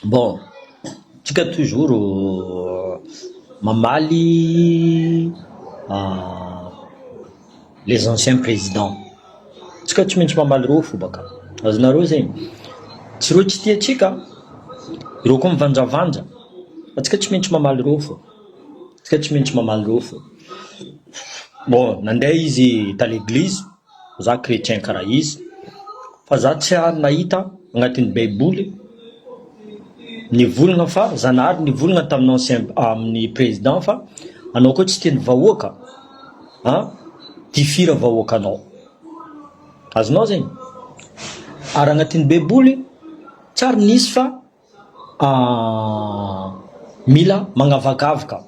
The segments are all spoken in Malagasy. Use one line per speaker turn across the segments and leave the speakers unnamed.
Bon, tsika toujours mamaly les anciens présidents, tsika tsy maintsy mamaly reo fo baka, azonareo zegny, tsy reo tsy tia antsika, reo koa mivanjavanja fa tsika tsy maintsy mamaly reo fô, tsika tsy maintsy mamaly reo fô, bon nandeha izy ta l'église, za chrétien karaha izy, fa za tsy ary nahita agnatin'ny baiboly nivolagna fa Zanahary nivolagna tamin'ny ancien amin'ny président fa anao koa tsy tian'ny vahoaka an, tifira vahoakanao, azonao zegny? Ary agnatin'ny baiboly tsy ary nisy fa mila magnavakavaka,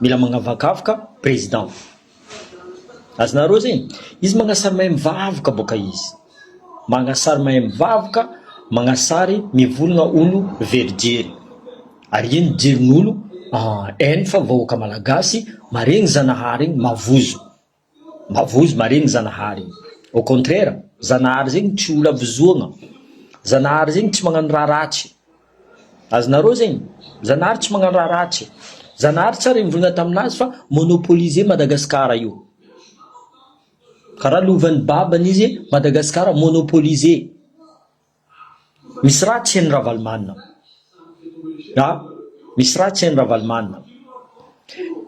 mila magnavakavaka président. Azonareo zegny? Izy magnasary mahay mivavaka boka izy, magnasary mahay mivavaka, magnasary mivolagna olo very jery, ary ino jerin'olo hainy fa vahoaka malagasy maregny Zanahary igny mavozo, mavozo maregny Zanahary igny, au contraire Zanahary zegny tsy olo avozoagna, Zanahary zegny tsy magnano raha ratsy. Azonareo zegny? Zanahary tsy magnano raha ratsy. Zanahary tsy ary nivolagna taminazy fa monopoliser Madagascar io. Karaha lovan'ny babany izy Madagascar monopoliser. Misy raha tsy hain'i Ravalomanana. A! Misy raha tsy hain'i Ravalomanana.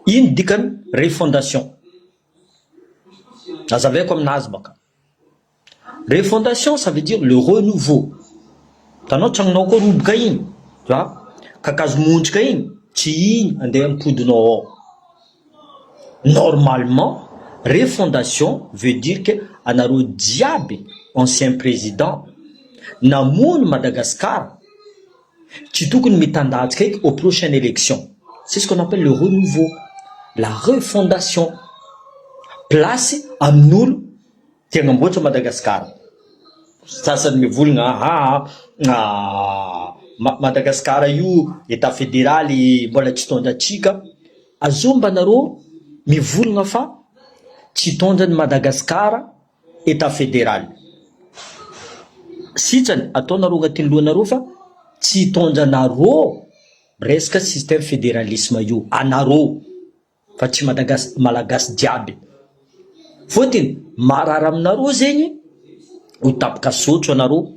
Ino dikany refondation? Azavaiko aminazy baka. Refondation ça veut dire le renouveau, hitanao tragnonao koa roboka iny tu vois, kakazo mondroka iny tsy iny andeha ampodinao ao, normalement refondation veut dire que anareo jiaby ancien président namono Madagascar tsy tokony mitandahatsika eky au prochaine élection, c'est ce qu'on appelle le renouveau, la refondation, place amin'olo Te hagnamboatra Madagascar. Sasany mivolagna aha Madagascar io etat federaly mbola tsy tondrantsika. Azomba nareo mivolagna fa tsy tondran'i Madagascar etat federaly. Sitrany ataonareo agnatin'ny lohanareo fa tsy tondranareo resaka système federalisme io anareo. fa tsy madagas malagasy jiaby fotiny marary aminareo zegny ho tapaka sotro anareo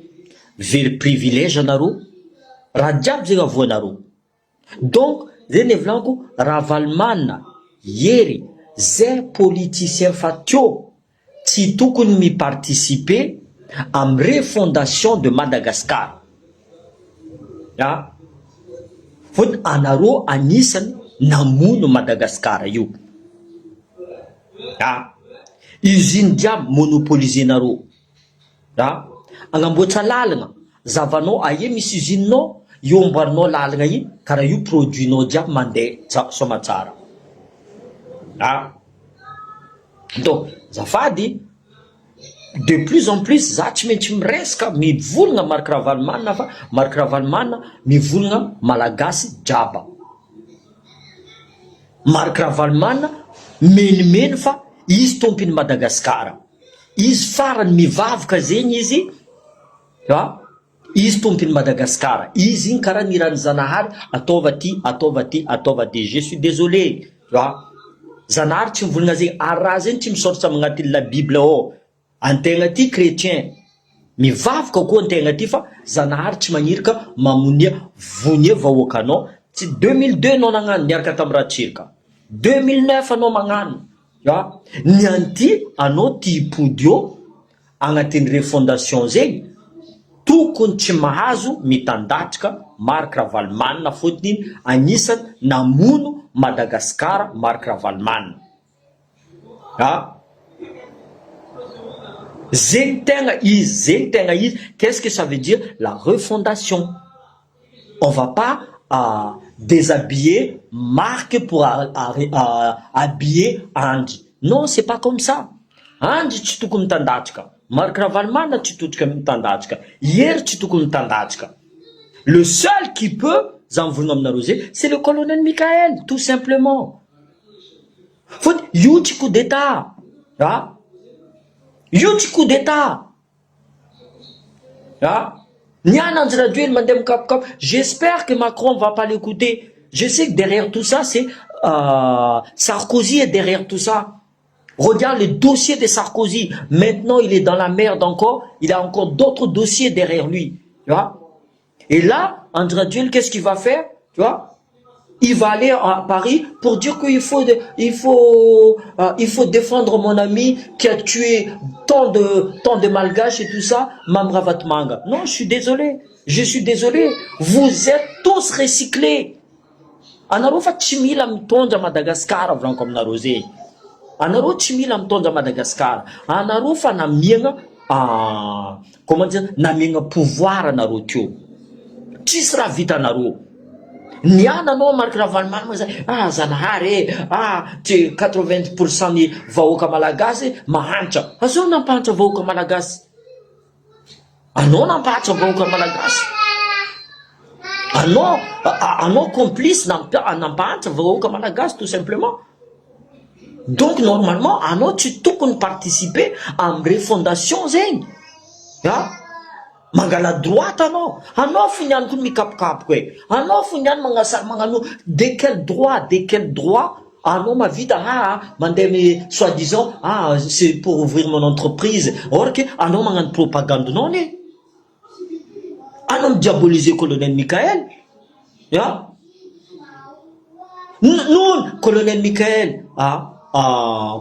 very privilège anareo raha jiaby zegny avoanareo donc zay ny volaniko Ravalomanana Hery zay politicien fa teo Tsy tokony mi participer am refondation de Madagascar a! Fotony anareo anisany namono Madagascar io a! Usine jiaby monopoliser nareo a! Agnamboatra lalagna zavanao aia misy usine nao eo amboarinao lalagna iny karaha io produit nao jiaby mandeha soamatsara a! Donc azafady, de plus en plus za tsy maintsy miresaka mivolagna Marc Ravalomanana fa Marc Ravalomanana mivolagna malagasy jiaba. Marc Ravalomanana menimeny fa izy tompin'i Madagasikara, izy farany mivavaka zegny izy a. Izy tompony Madagascar, izy iny karaha nirany Zanahary ataova ty ataova ty ataova ty, je suis désolé a! Zanahary tsy mivolagna zegny ary raha zegny tsy misoratra agnatin'ny la bible ao, antegna ty chretien mivavaka koa antegna ty fa Zanahary tsy magniraka mamonia vonia vahoakanao, tsy 2002 anao nagnano niaraka tamin'i Ratsiraka, 2009 anao magnano a! Ny an'ity anao ty hipody eo. Agnatin'ny refondation zegny, tokony tsy mahazo mitandatrika Marc Ravalomanana fotony agnisany namono Madagascar Marc Ravalomanana a! Zegny tegna izy, zegny tegna izy, qu'est ce que ça veut dire la refondation? On va pas déshabiller Marc pour habiller Andry non c'est pas comme ça, Andry tsy tokony mitandatrika, Marc Ravalomanana tsy tokony mitandatrika, Hery tsy tokony mitandatrika, le seul qui peut za mivolagna aminareo zay c'est le colonel Mickaël tout simplement, fôtony io tsy coup d'etat ah, io tsy coup d'etat ah. Ny an Andry Rajoelina mandeha mikapokapoka, j'espère que Macron va pas l'écouter, je sais que derrière tout ça c'est Sarkozy est derrière tout ça, regarde le dossier de Sarkozy, maintenant il est dans la merde encore, il a encore d'autres dossiers derrière lui, tu vois, et là Andry Rajoelina qu'est-ce qu'il va faire, tu vois, il va aller à Paris pour dire qu'il faut, il faut, il faut défendre mon ami qui a tué tant de, tant de malgaches et tout ça, Mamy Ravatomanga. Non, je suis désolé, je suis désolé, vous êtes tous recyclés. Anareo fa tsy mila mitondra Madagasikara volaniko aminareo zay. Anareo tsy mila mitondra Madagasikara. Anareo fa namiagna comment dire, namiagna pouvoir anareo teo. Tsisy raha vitanareo. Niana anao Marc Ravalomanana zay, ah Zanahary e, ah ty 80 pourcent ny vahoaka malagasy mahantra. Azao nampahantra vahoaka malagasy. Anao nampahantra vahoaka malagasy. Anao anao complice nampahantra vahoaka malagasy tout simplement. Donc normalement anao tsy tokony participer amy refondation zegny. Ah mangala droite anao. Anao fo niany koa mikapokapoka e. Anao fo niany magnasary magnano de quel droit, de quel droit anao mahavita ah mandeha mi soi-disant ah c'est pour ouvrir mon entreprise or que anao magnano propagande-nao anie. Anao midiaboliser colonel Michael. Ah non colonel Michael ah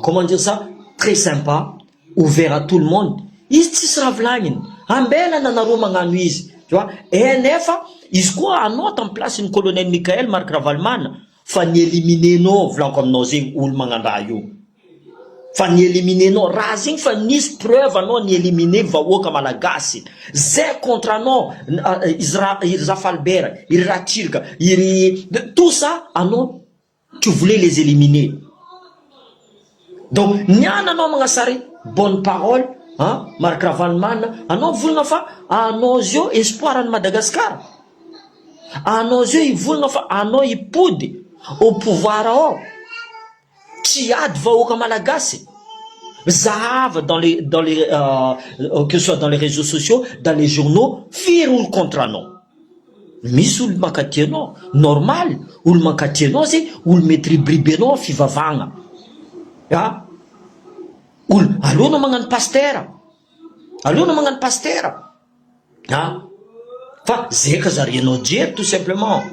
comment dire ça très sympa ouvert à tout le monde izy tsisy raha volagniny ambelana anareo magnano izy tu vois e nefa izy koa anao tamy place ny colonel Michael Marc Ravalomanana fa ny éliminenao volaniko aminao zegny olo magnano raha io fa ny éliminenao raha zegny fa nisy preuve anao ny éliminer vahoaka malagasy zay contre anao izy raha iry Zafalbert iry Ratsiraka iry tout ça anao tu voulais les éliminer donc niana anao magnasary bonne parole hein Marc Ravalomanana anao volagna fa anao zio espoir any Madagascar anao zio ivolagna fa anao hipody au pouvoir ao tsy ady vahoaka malagasy zahava dans les dans les que ce soit dans les réseaux sociaux dans les journaux firy olo contre anao misy olo mankaty anao normal olo mankaty anao zay olo mety ribiriby anao fivavahagna a olo aloha anao magnano pastera aloha anao magnano pastera a fa zay ka zarianao jery tout simplement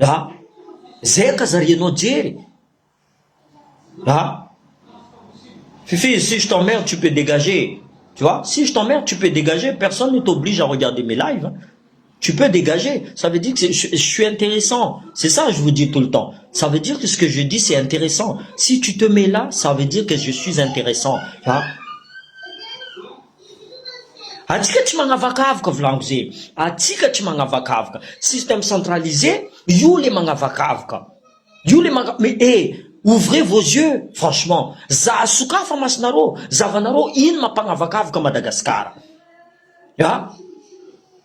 a zay ka zarianao jery a Fifi, si je t'emmerde, tu peux dégager. Tu vois, si je t'emmerde, tu peux dégager. Personne ne t'oblige à regarder mes lives. Hein. Tu peux dégager. Ça veut dire que je, je suis intéressant. C'est ça que je vous dis tout le temps. Ça veut dire que ce que je dis, c'est intéressant. Si tu te mets là, ça veut dire que je suis intéressant. Tu vois atsika tsy magnavakavaka volaniko zay atsika tsy magnavakavaka système centralisé io le magnavakavaka io le maga mais eh ouvrez vos yeux franchement za sokafa masinareo zavanareo ino mampanavakavaka Madagasikara a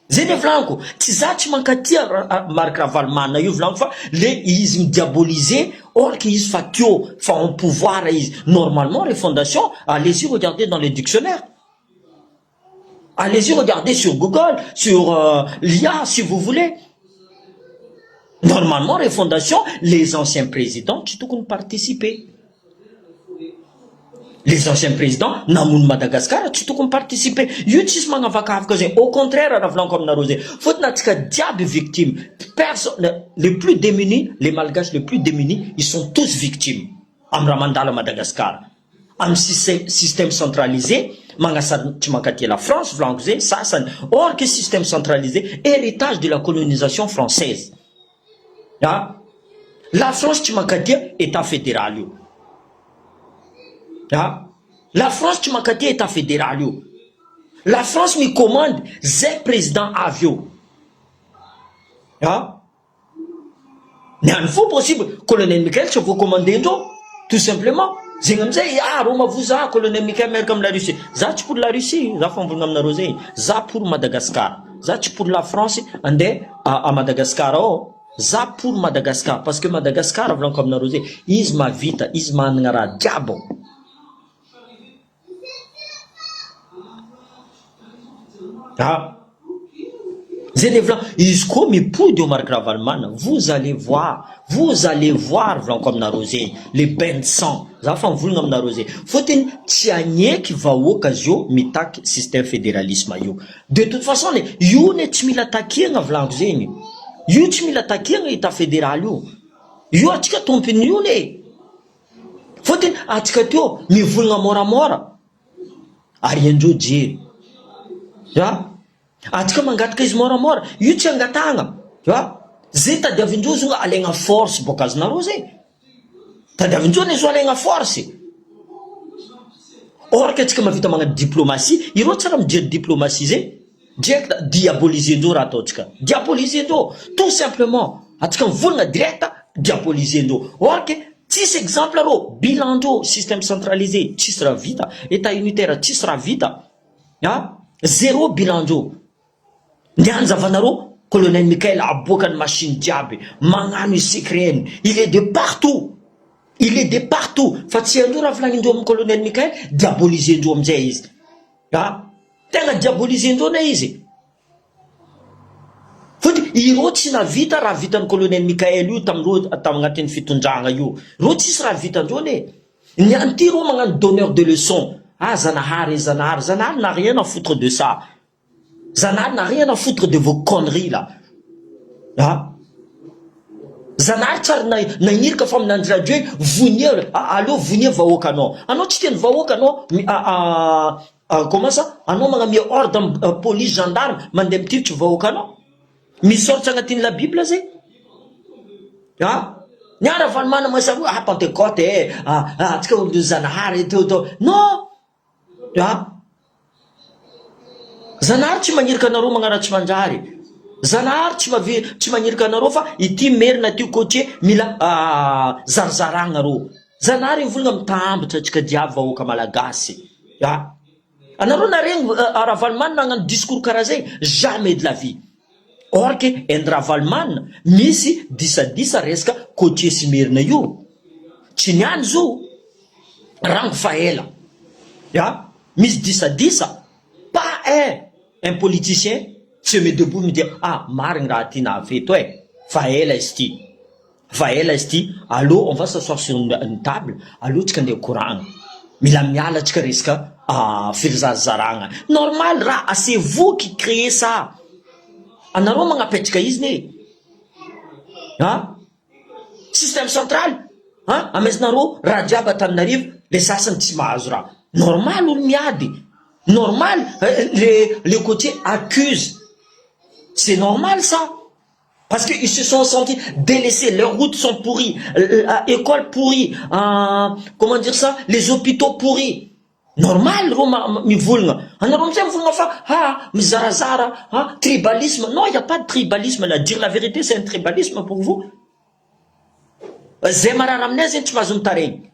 zay le volaniko tsy za tsy mankatia Marc Ravalomanana io volaniko fa le izy midiaboliser or que izy fa teo fa en pouvoir izy normalement refondation allez-y regarder dans les dictionnaires allez-y regarder sur Google sur l'IA si vous voulez normalement refondation les anciens présidents tsy tokony participer les anciens présidents namono Madagasikara tsy tokony participer io tsisy magnavakavaka zay au contraire raha volaniko aminareo zay fôtony atsika jiaby victime personne les plus démunis les malgaches les plus démunis ils sont tous victimes amy raha mandala Madagasikara amy système centralisé magnasary tsy mankatia la France volaniko zay sasany or que système centralisé héritage de la colonisation française ah la France tsy mankatia état fédéral io ah la France tsy mankatia état fédéral io la France micommande zay président avy eo ah ny any fo possible colonel Michael tsy voacommande ndreo tout simplement zegny amizay ah ro mavoza colonel Michael miaraka amy la Russie za tsy pour la Russie za fa mivolagna aminareo zay za pour Madagascar za tsy pour la France andeha à Madagascar ao za pour Madagascar parce que Madagascar volaniko aminareo zay izy mavita izy manana raha jiaby ao ah. Zay le volan izy koa mipody eo Marc Ravalomanana vous allez voir vous allez voir volaniko aminareo zegny le bain de sang za fa mivolagna aminareo zegny fôtony tsy agneky vahoaka zio mitaky système fédéralisme io de toute façon le io ne tsy mila takiagna volaniko zegny io tsy mila takiagna état fédéral io io atsika tompony io ne fôtony atsika teo mivolagna môramôra ariandreo jery a Atsika mangataka izy moramora, io tsy angatahagna a! Zay tadiavindreo zao alaigna force boka azonareo zay, tadiavindreo anie zao alaigna force, or que atsika mahavita magnano diplomatie, ireo tsara mijery diplomatie zay, direct diaboliser-ndreo raha ataontsika, diaboliser-ndreo tout simplement, atsika mivolagna direct diaboliser-ndreo, or que tsisy exemple reo, bilan-dreo système centralisé tsisy raha vita, etat unitaire tsisy raha vita. A! Zéro bilan ndreo. Ndeha hanjavanareo colonel Mickaël aboakany machine jiaby magnano izy secret ny il est de partout il est de partout fa tsy haindreo raha volagnindreo amin'ny colonel Mickaël diaboliser ndreo amizay izy a! Tegna diaboliser ndreo anie izy fotony ireo tsy navita raha vitan'ny colonel Mickaël io tamindreo tagnatin'ny fitondragna io reo tsisy raha vitandreo anie. Ny an'ity rô magnano donneur de leçon, ah Zanahary e Zanahary, Zanahary n'a rien à foutre de ça, Zanahary n'a rien à foutre de vos conneries là, ah Zanahary tsary nagnirika fa amin'i Andry Rajoely vonia aleo vonia vahoakanao, anao tsy teny vahoaka anao comment ça anao magnamia ordre am police gendarme mandeha mitifitry vahoakanao. Misaotra agnatin'ny la bible zay ah ny ahy Ravalomanana mazava hoe ah pentecote eh ah ah antsika olo zanahary to to non ah zanahary tsy magniraka anareo magnano raha tsy manjary zanahary tsy mavi tsy magniraka anareo fa ity merina ty côtier mila zarizaragna reo zanahary mivolagna mitambatra antsika jiaby vahoaka malagasy ah Anareo naregny Ravalomanana nagnano discours karaha zay? Jamais de la vie! Or que End Ravalomanana misy disadisa resaka côtier sy merina io, tsy niany zo rango fa ela a! Misy disadisa, pas un un politicien se met debout mi-dire ah marigny raha ty nahaveto e, fa ela izy ty. Fa ela izy ity, allo on va s'asseoir sur une table, allo tsika andeha koragna, mila miala tsika resaka fizarazaragna, normal raha c'est vous qui créez ça, anareo magnapetraka izy ne ah, système central ah, amaizinareo raha jiaby Antananarivo, le sasany tsy mahazo raha, normal olo miady, normal le le côtier accuse, c'est normal ça. Parce que ils se sont sentis délaissés, leurs routes sont pourries, écoles pourries, comment dire ça, les hôpitaux pourris. Normal reo mivolagna, anareo amizay mivolagna fa ah mizarazara ah tribalisme, non il y a pas de tribalisme là, dire la vérité c'est un tribalisme pour vous. Zay marary aminay zegny tsy mahazo mitaregny,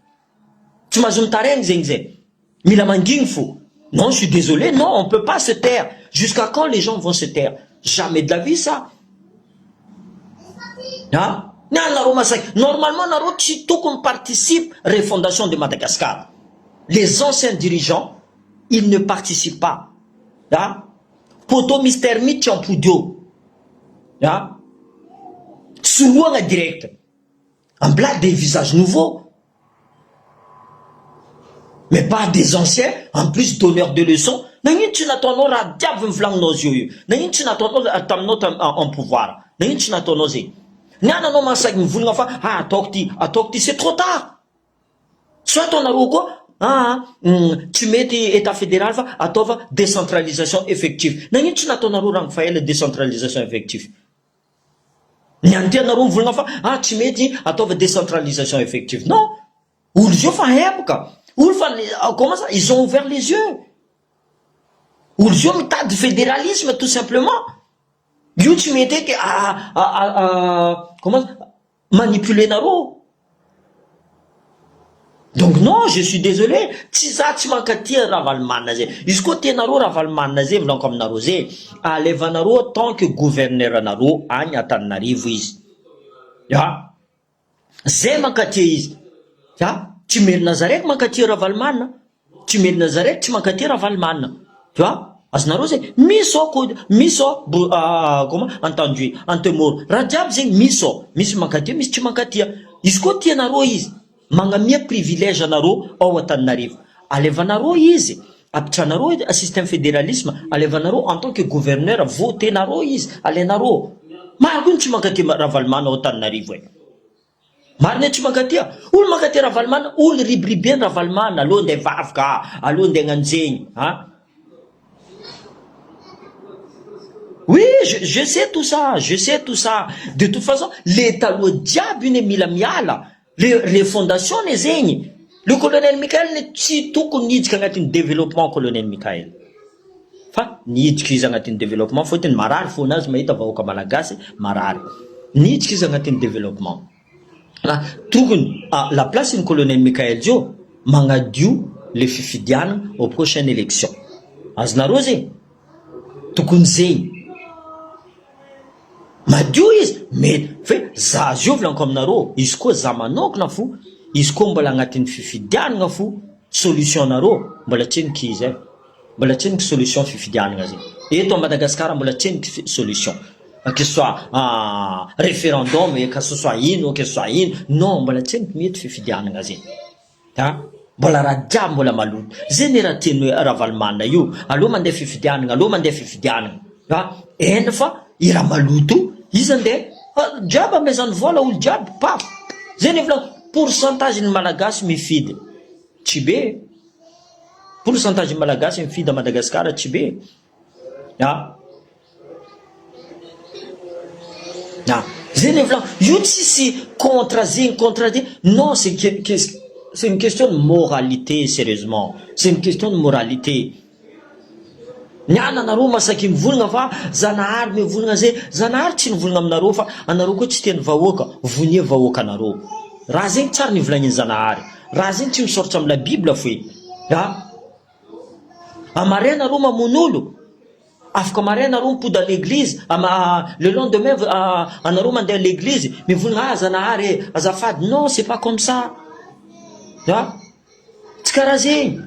tsy mahazo mitaregny zegny zay, mila mangigny fo. Non je suis désolé, non on peut pas se taire, jusqu'à quand les gens vont se taire, jamais de la vie ça. Ah, ny anareo masaky, normalement nareo tsy tokony participe refondation de Madagascar. Les anciens dirigeants, ils ne participent pas. Ah, poteau misy termite tsy ampody eo. Ah, soloagna direct. Ambilà des visages nouveaux. Mais pas des anciens, en plus donneurs de leçons. Nagnino tsy nataonao raha jiaby mivolagninao zio io? Nagnino tsy nataonao taminao tam en pouvoir? Nagnino tsy nataonao zay? Ny any anao mahasaky mivolagna fa ah ataoko ty, ataoko ty, c'est trop tard. Soit anareo koa ah tsy mety état fédéral fa ataova décentralisation effective. Nagnino tsy nataonareo rango fa ela décentralisation effective? Ny any ty anareo mivolagna fa ah tsy mety ataova décentralisation effective. Non, olo zio fa hemboka, olo fa comment ça, ils ont ouvert les yeux. Olo zio mitady fédéralisme tout simplement. Io tsy mety eky comment manipuler nareo. Donc non, je suis désolé, tsy za tsy mankatia Ravalomanana zay. Izy koa tianareo Ravalomanana zay volaniko aminareo zay, alevanareo tant que gouverneur anareo agny Antananarivo izy. Ya, zay mankatia izy. Ya, tsy merina zaraiky mankatia Ravalomanana, tsy merina zaraiky tsy mankatia Ravalomanana. Tu vois? Azonareo zay? Misy ao ko, misy ao bo comment Antandroy, Antemoro, raha jiaby zegny misy ao, misy mankatia misy tsy mankatia, izy koa tianareo izy, magnamia privilège anareo ao Antananarivo, alevanareo izy, ampitranareo système fédéralisme, alevanareo en tant que gouverneur, votenareo izy, alainareo, maro koa ny tsy mankatia Ravalomanana ao Antananarivo e. Marina e tsy mankatia olo mankatia Ravalomanana olo ribiribeny Ravalomanana aleo ndeha vavaka a aleo ndeha hagnano zegny a oui je je sais tout ça je sais tout ça de toute façon le taloha jiaby io ne mila miala le refondation ne zegny le colonel Mickaël ne tsy tokony niditra agnatin'ny développement colonel Mickaël Fa niditra izy agnatin'ny développement fôtony marary fônazy mahita vahoaka malagasy marary. Niditra izy agnatin'ny développement. Fa tokony à la place ny colonel Mickaël Dio magnadio le fifidianana au prochaine élection. Azonareo zegny? Tokony zegny. Madio izy mety fe za zio volaniko aminareo izy koa za manokana fo izy koa mbola agnatin'ny fifidianana fo solution nareo mbola tsendriky izy eh mbola tsendriky solution fifidianana zegny eto a Madagascar mbola tsendriky solution que ce soit referendum e que ce soit ino que ce soit ino non mbola tsendriky mety fifidianana zegny. A! Mbola raha jiaby mbola maloto. Zay ne raha tian'i Ravalomanana io. Aleo mandeha fifidianana, aleo mandeha fifidianana. A! Eny fa i raha maloto io, iza ndeha? Jiaby amezany vola olo jiaby, paf! Zay ne volagno, pourcentage ny malagasy mifidy tsy be e! Pourcentage ny malagasy mifidy à Madagascar tsy be e! A! A! Zay ny volagno, io tsisy contre zegny contre zegny, non c'est que c'est une question de moralité sérieusement, c'est une question de moralité, ny an anareo masaky mivolagna fa Zanahary mivolagna zay, Zanahary tsy nivolagna aminareo fa anareo koa tsy tian'ny vahoaka, vonia vahoaka anareo, raha zegny tsary nivolagnin'i Zanahary, raha zegny tsy misoratra amy la bible foe, a! Amaray nareo mamono olo, afaka maray nareo mipody à l'église, le lendemain anareo mandeha à l'église mivolagna ah Zanahary e azafady, non c'est pas comme ça ah, tsy karaha zegny,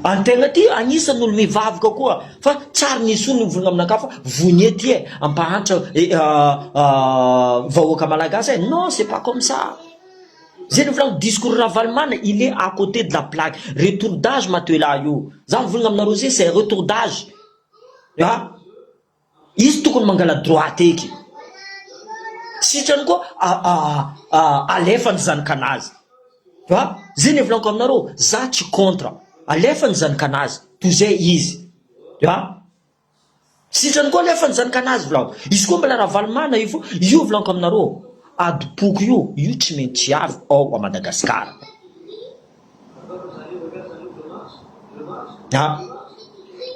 antegna ty agnisan'ny olo mivavaka koa fa tsary nisy olo nivolagna aminakahy fa vonia ty e, ampahantra vahoaka malagasy e, non c'est pas comme ça. Zay no volagno discours Ravalomanana il est à côté de la plaque retour d'âge matoelahy io za mivolagna aminareo zay c'est retour d'âge ah izy tokony mangala droite eky sitrany koa alefa ny zanakanazy ah zay ny volaniko aminareo za tsy contre alefa ny zanakanazy toy zay izy ah Sitrany koa alefa ny zanakanazy volako. Izy koa mbola Ravalomana io fo io volaniko aminareo adim-poko io io tsy maintsy avy ao à Madagascar. A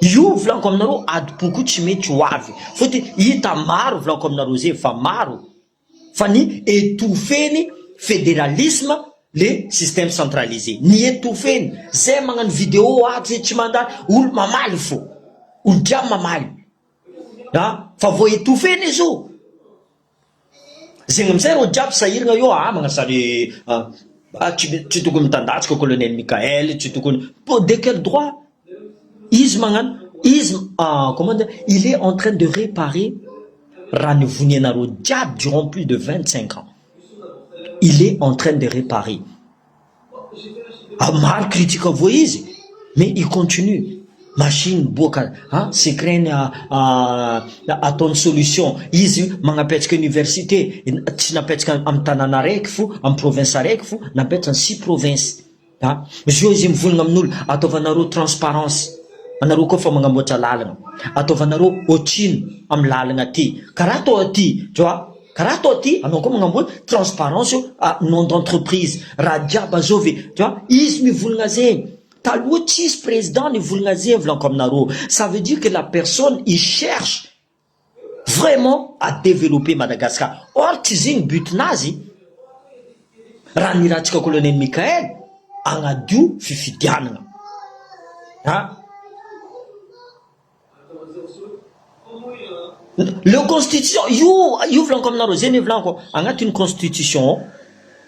io volaniko aminareo adim-poko io tsy maintsy ho avy fôtony hita maro volaniko aminareo zay fa maro. Fa ny étouffer-ny fédéralisme le système centralisé ny étouffer-ny zay magnano vidéo ato zay tsy mandany olo mamaly fô olo jiaby mamaly a fa vao étouffer-ny izy io zegny amizay reo jiaby sahiragna eo ah magnasary ah tsy tsy tokony mitandatsaka colonel Mickaël tsy tokony de quel droit Izy magnano, izy comment dire, il est en train de reparer raha nivonianareo jiaby durant plus de 25 ans, il est en train de reparer, maro critique avoa izy mais il continue, machine miboaka an, secret ny ataony solution, izy magnapetraka université, tsy napetraka amy tanàna araiky fo, amy province araiky fo, napetrany six provinces. A! Zio izy mivolagna amin'olo, ataovanareo transparence, anareo koa fa magnamboatra lalagna, ataovanareo otrino amy lalagna aty, karaha atao aty, tu vois, karaha atao aty, anao koa magnamboatra transparence io, nom d'entreprise, raha jiaby azovy, tu vois, izy mivolagna zegny, taloha tsisy président nivolagna zegny volaniko aminareo, ça veut dire que la personne il cherche Vraiment à developper Madagascar or tsy zegny but nazy raha niratsika colonel Mickaël agnadio fifidianagna a le constitution io io volaniko aminareo zegny volaniko agnatin'ny constitution ao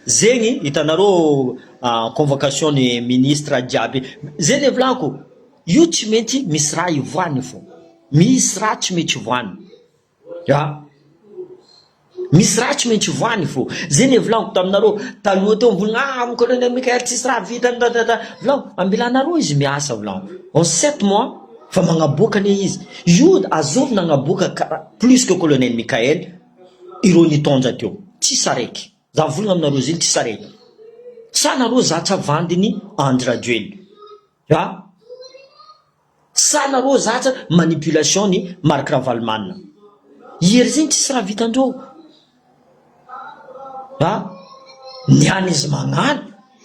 zegny hitanareo convocation ny ministre jiaby zegny volaniko. Io tsy maintsy misy raha ivoahany fô. Misy raha tsy maintsy ivoahany. Ya. Misy raha tsy maintsy ivoahany fô. Zay ne volagniko taminareo taloha teo mivolagna ah am colonel Mickaël tsisy raha vitany tatata. Volagniko ambilanareo izy miasa volagniko. En sept mois fa magnaboaka anie izy. Io azovy nagnaboaka karaha plus que colonel Mickaël ireo nitondra teo. Tsisy araiky. Za mivolagna aminareo zegny tsisy araiky. Sa nareo zatra vandiny Andry Rajoelina. A! Sa nareo zatra manipulation ny Marc Ravalomanana. Hery zegny tsisy raha vitandreo. A! Ny any izy magnano,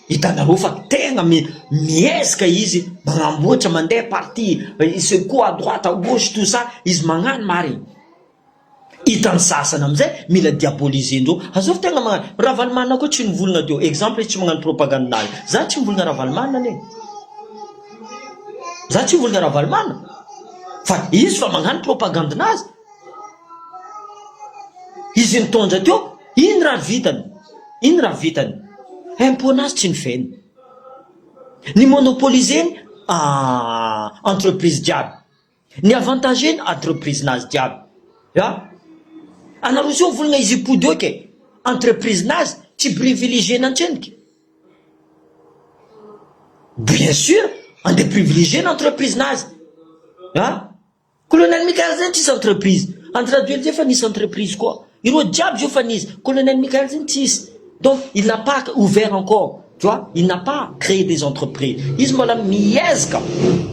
hitanareo fa tegna mi- miezaka izy magnamboatra mandeha parti, il secoue à droite à gauche tout ça, izy magnano marigny. Hitan'ny sasany amizay mila diaboliser-ndreo, azovy tegna magnano, Ravalomanana koa tsy nivolagna teo, exemple izy tsy magnano propagande-nazy, za tsy mivolagna Ravalomanana anie, za tsy mivolagna Ravalomanana fa izy fa magnano propagande-nazy, izy nitondra teo ino raha vitany, ino raha vitany, impôt-nazy tsy nifehiny, ny monopoliser-ny entreprise jiaby. Ny avantage ny entreprise nazy jiaby a! Anareo zao mivolagna izy hipody eo ke entreprise nazy tsy privilégier nantsendriky? Bien sur andeha privilégier ny entreprise nazy a! Colonel Mickaël zany tsisy entreprise, Andry Rajoelina zay efa nisy entreprise koa, ireo jiaby zao efa nisy, colonel Mickaël zany tsisy donc il n'a pas ouvert encore. Tu vois, il n'a pas créé des entreprises. Izy mbola miezaka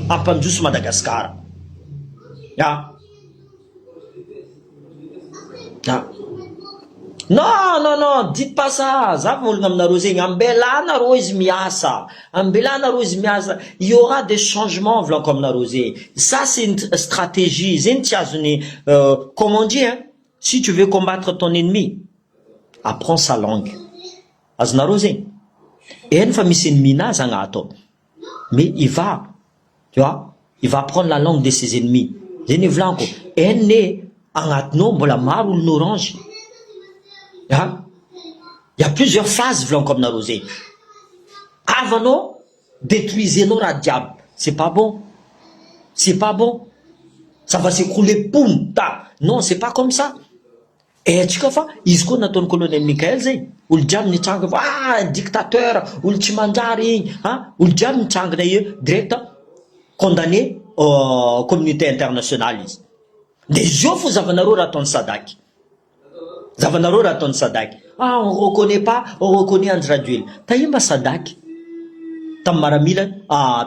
hampandroso Madagascar. Ah. Ah. Non, non, non, dites pas ça. Za volagna aminareo zegny, ambelà nareo izy miasa. Ambelà nareo izy miasa. Il y aura des changements volaniko aminareo zegny. Ça c'est une stratégie. Zegny tsy azony euh, comme on dit hein, si tu veux combattre ton ennemi, apprends sa langue. Azonareo zegny? Eny fa misy ennemi nazy agnato ao mais il va tu vois il va apprendre la langue de ses ennemis zay ny volaniko eny ne agnatiny ao mbola maro olona orange ah il y a plusieurs phases volaniko aminareo zegny avy anao detruisenao raha jiaby c'est pas bon c'est pas bon ça va s'ecrouler poum ta non c'est pas comme ça Haintsika fa izy koa nataon'i colonel Mickaël zay, olo jiaby nitsangana fa ah dictateur, olo tsy manjary igny ah, olo jiaby nitsangana eo direct condamné communauté internationale izy. De zao fo zavanareo raha ataon'i Sadac, zavanareo raha ataon'i Sadac, ah on reconnaît pas, on reconnaît Andry Rajoelina, taia mba Sadac tamin'ny maramila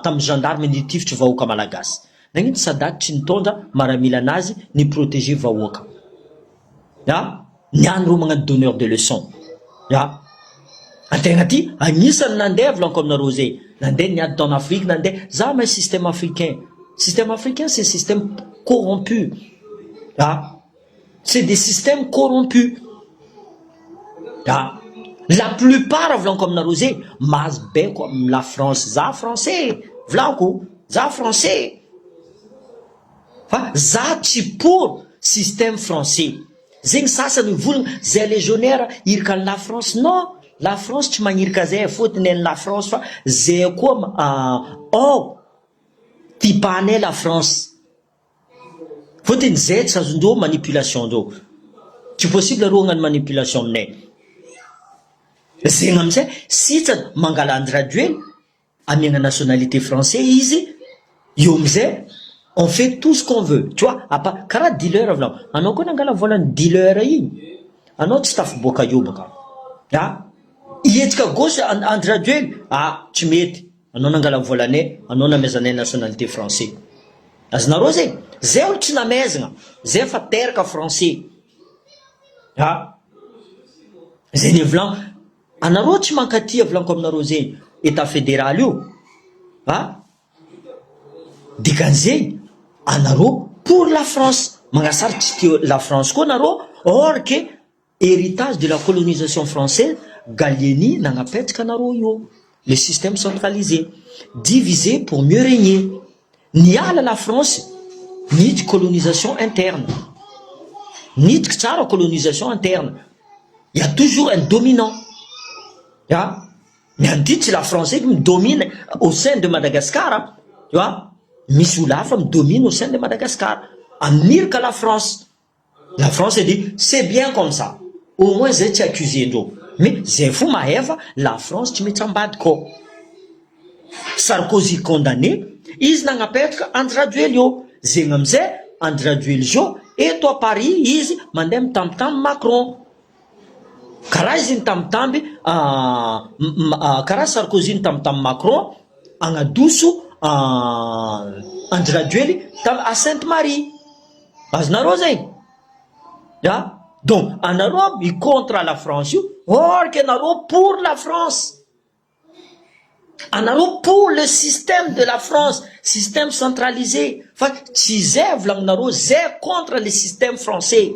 tamin'ny gendarme nitifitry vahoaka malagasy. Nagnino Sadat tsy nitondra maramila anazy ni proteger vahoaka? A! Niany reo magnano donneur de leçon. A! Antegna ty agnisany nandeha volaniko aminareo zay, nandeha niady tao en Afrique nandeha, za mahay système africain, système africain c'est système corrompu. A! C'est des systèmes corrompus. A! La plupart volaniko aminareo zay mahazo baiko am la France, za français volaniko, za français fa za tsy pour système français, zegny sasany mivolagna zay légionnaire iraka any la France, non la France tsy magniraka zay fôtony any la France fa zay koa ao tipanay la France. Fotony zay tsy azondreo manipulation ndreo. Tsy possible reo hagnano manipulation aminay. Zegny amizay sitrany mangala Andry Rajoely amiagna nationalité français izy eo amizay on fait tout ce qu'on veut tu vois apa karaha dealer volagno anao koa nangala volan'ny dealer igny anao tsy tafiboaka eo baka ah hihetsika gauche Andry Rajoely ah tsy mety Anao nangala volanay, anao namezanay nationalité français. Azonareo zay? Zay olo tsy namezagna, zay fa teraka français. Ah! Zay ny volan, anareo tsy mankatia volaniko aminareo zay, etat fédéral io. Ah! Dikan'izay, anareo pour la France, magnasary tsy tia la France koa nareo, or que Héritage de la colonisation française, Gallieni nagnapetraka anareo io, le système centralisé, diviser pour mieux régner, niala la France niditry colonisation interne, niditry tsara colonisation interne, il y a toujours un dominant, ah, mais anty tsy la France eky mi-domine au sein de Madagascar, tu vois. Misy olo hafa mi-domine au sein de Madagascar. Amin'iraka la France. La France dit c'est bien comme ça. Au moins zay tsy accusé-ndreo. Mais zay fo mahefa la France tsy mety ambadika ao. Sarkozy condamné, izy nagnapetraka Andry Rajoely eo. Zegny amizay Andry Rajoely zao eto à Paris izy mandeha mitambitamby Macron. Karaha izy nitambitamby karaha Sarkozy nitambitamby Macron agnadoso Andry Rajoely à Sainte Marie. Azonareo zegny? Ah, donc anareo mi-contre la France io, or que anareo pour la France. Anareo pour le système de la France, système centralisé. Fa tsy zay volagninareo, zay contre le système français.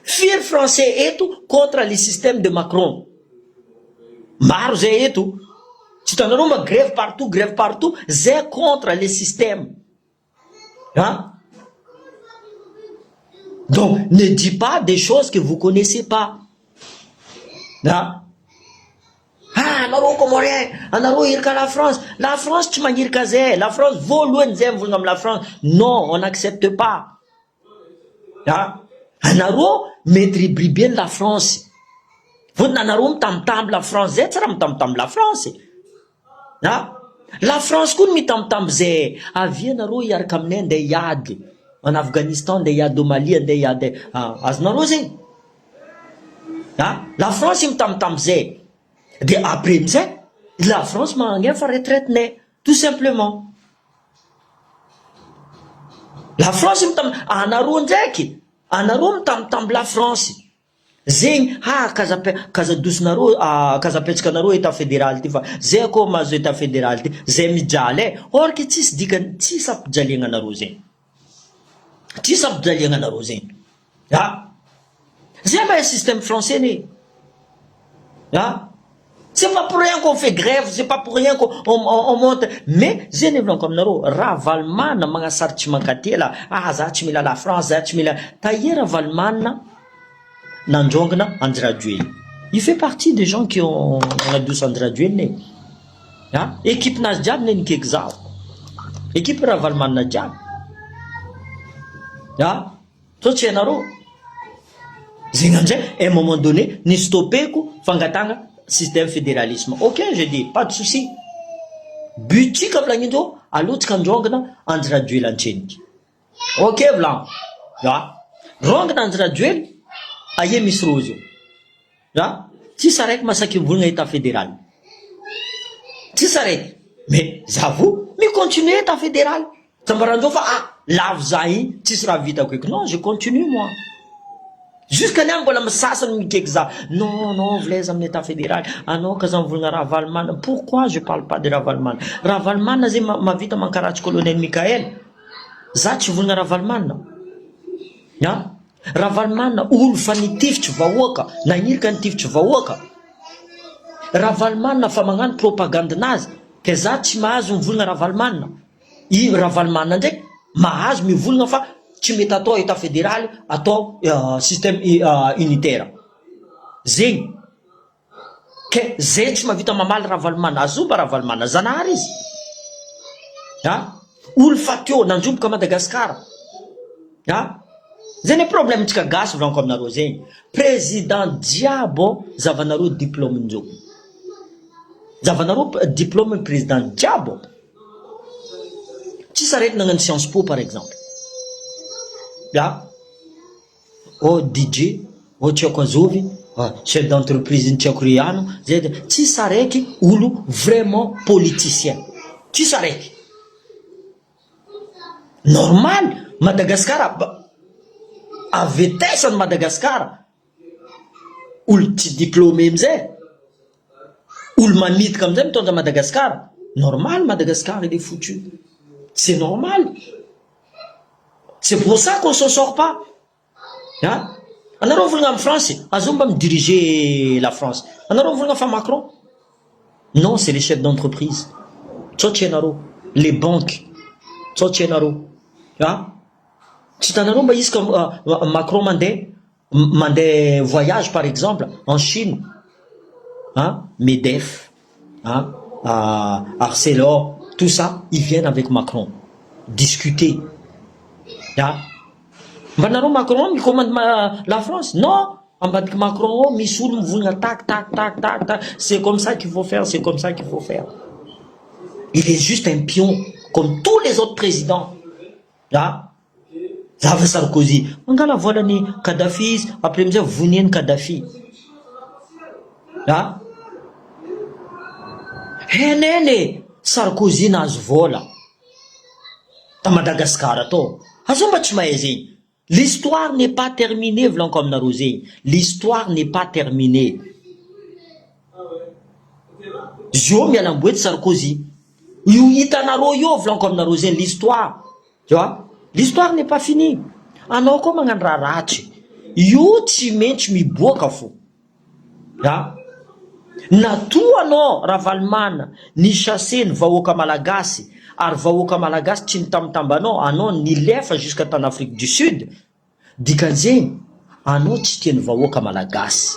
Firy français eto contre le système de Macron. Maro zay eto. Tsy hitanareo ma grève partout, grève partout, zay contre le système. Hein? Donc, ne dis pas des choses que vous connaissez pas. Hein? Ah, anareo comorien, anareo iraka la France. La France tsy magniraka zay. La France voalohany zay mivolagna amy la France. Non, on n'accepte pas. Ah, anareo mety ribribeny la France. Fotony anareo mitambitamby la France zay tsy raha mitambitamby la France. Ah, la France koa no mitambitamby zay. Avia anareo hiaraka aminay andeha hiady. En Afghanistan andeha hiady au Mali andeha hiady. Ah, azonareo zegny? Ah, la France mitambitamby zay. De après amizay, la France magnefa retraite-nay, tout simplement. La France mitam anareo ndraiky, anareo mitambitamby la France. Zegny ha kaza kazadosonareo kazapetraka anareo état fédéral ty fa zay koa mahazo état fédéral ty zay mijaly e. Or que tsisy dikany, tsisy ampijaliagna anareo zegny. Tsisy ampijaliagna anareo zegny. Ah, zay mahay système français ne. Ah, c'est pas pour rien qu'on fait grève, c'est pas pour rien qu'on on, on, monte. Mais zay ny volaniko aminareo, Ravalomanana magnasary tsy mankatia la, ah za tsy mila la France, za tsy mila. Taia Ravalomanana nandrongana Andry Rajoely. Il fait partie des gens qui ont nanadoso Andry Rajoely ne. Ah, équipe nazy jiaby ne nikaiky zaho. Équipe Ravalomanana jiaby. Ah, so tsy hainareo. Zegny amizay, à un moment donné, ny stoppeko fangatagna système fédéralisme. Ok, je dis, pas de souci. But-tsika volagnindreo, aloha androngana Andry Rajoely antseniky. Ok volagno. Ah, rongana Andry Rajoely, aia misy rozy io. Ah, tsisy araiky masaky mivolagna état fédéral. Tsisy araiky. Mais zavo mi-continue état fédéral. Tsambarandreo fa ah, lavo za igny, tsisy raha vitako eky. Non, je continue moi. Jusqu'à niany mbola misasany mikaiky za. Non, non, volaiza amin'ny état fédéral. Anao kaza mivolagna Ravalomanana. Pourquoi je parle pas de Ravalomanana? Ravalomanana zay mavita mankaratsy colonel Michael. Za tsy volagna Ravalomanana. Ah? Ravalomanana olo fa nitifitry vahoaka, nagnirika nitifitry vahoaka. Ravalomanana fa magnano propagande-nazy, ke za tsy mahazo mivolagna Ravalomanana. I Ravalomanana ndraiky mahazo mivolagna fa tsy mety atao état fédéral, atao système unitaire. Zegny. Ke zay tsy mahavita mamaly Ravalomanana, azomba Ravalomanana, zanahary izy. Ah? Olo fa teo nandroboka Madagasikara. Ah? Zay ny problème tsika gasy volaniko aminareo zegny. Président jiaby zavanareo diplôme-ndreo. Zavanareo diplôme président jiaby. Tsisy araiky nagnano Sciences Po par exemple. Ah? Oh DJ, oh tsy haiko azovy, chef d'entreprise ny tsy haiko riano, zay de tsisy araiky olo vraiment politicien. Tsisy araiky. Normal, Madagasikara avetesany Madagasikara. Olo tsy diplômé amizay. Olo manidika amizay mitondra Madagasikara. Normal Madagascar il est foutu. C'est normal. C'est pour ça qu'on s'en sort pas. Hein? Anareo volagna amy France, azo mba midiriger la France. Anareo volagna fa Macron. Non, c'est les chefs d'entreprise. Tsao tsy hainareo. Les banques. Tsao tsy hainareo. Ah? Tsy hitanareo mba izy ka Macron mandeha voyage par exemple en Chine. Hein? Medef, hein? Arcelor. Tout ça ils viennent avec Macron discuter ah mba nareo Macron mi commande la France non ambadiky Macron ao misy olo mivolagna tac tac tac tac tac c'est comme ça qu'il faut faire c'est comme ça qu'il faut faire il est juste un pion comme tous les autres présidents ah zava Sarkozy mangala volany Kadhafi izy après amizay voniany Kadhafi ah henene Sarkozy nahazo vola ta Madagasikara atao azao mba tsy mahay zegny l'histoire n'est pas terminée volaniko aminareo zegny l'histoire n'est pas terminée zio mialamboety Sarkozy io hitanareo io volaniko aminareo zegny l'histoire tu vois l'histoire n'est pas finie anao koa magnano raha ratsy io tsy maintsy miboaka fo a natoa anao Ravalomanana ny chasse ny vahoaka malagasy ary vahoaka malagasy tsy mitambitambanao anao nilefa jusqu'à tany Afrique du Sud dikan'izegny anao tsy tiany vahoaka malagasy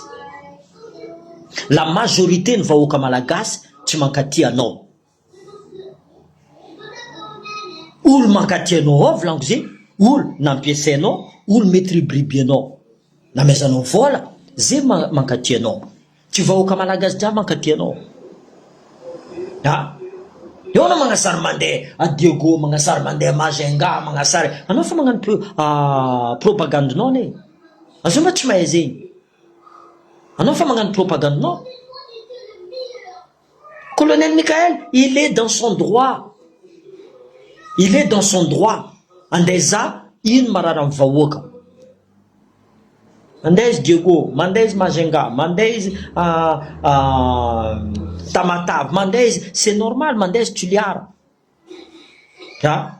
la majorité ny vahoaka malagasy tsy mankaty anao olo mankaty anao ao volaniko zegny olo nampiasainao olo mety ribiribianao namezanao vola zay mankaty anao tsy vahoaka malagasy jiaby mankaty anao a eo anao magnasary mandeha a Diego magnasary mandeha Majunga magnasary anao fa magnano propagandinao ane azao ma tsy mahay zegny anao fa magnano propagandinao colonel Michael il est dans son droit il est dans son droit andeha za ino marary amy vahoaka mandeha izy Diego mandeha izy Majunga mandeha izy Tamatave mandeha izy c'est normal mandeha izy Tuliara a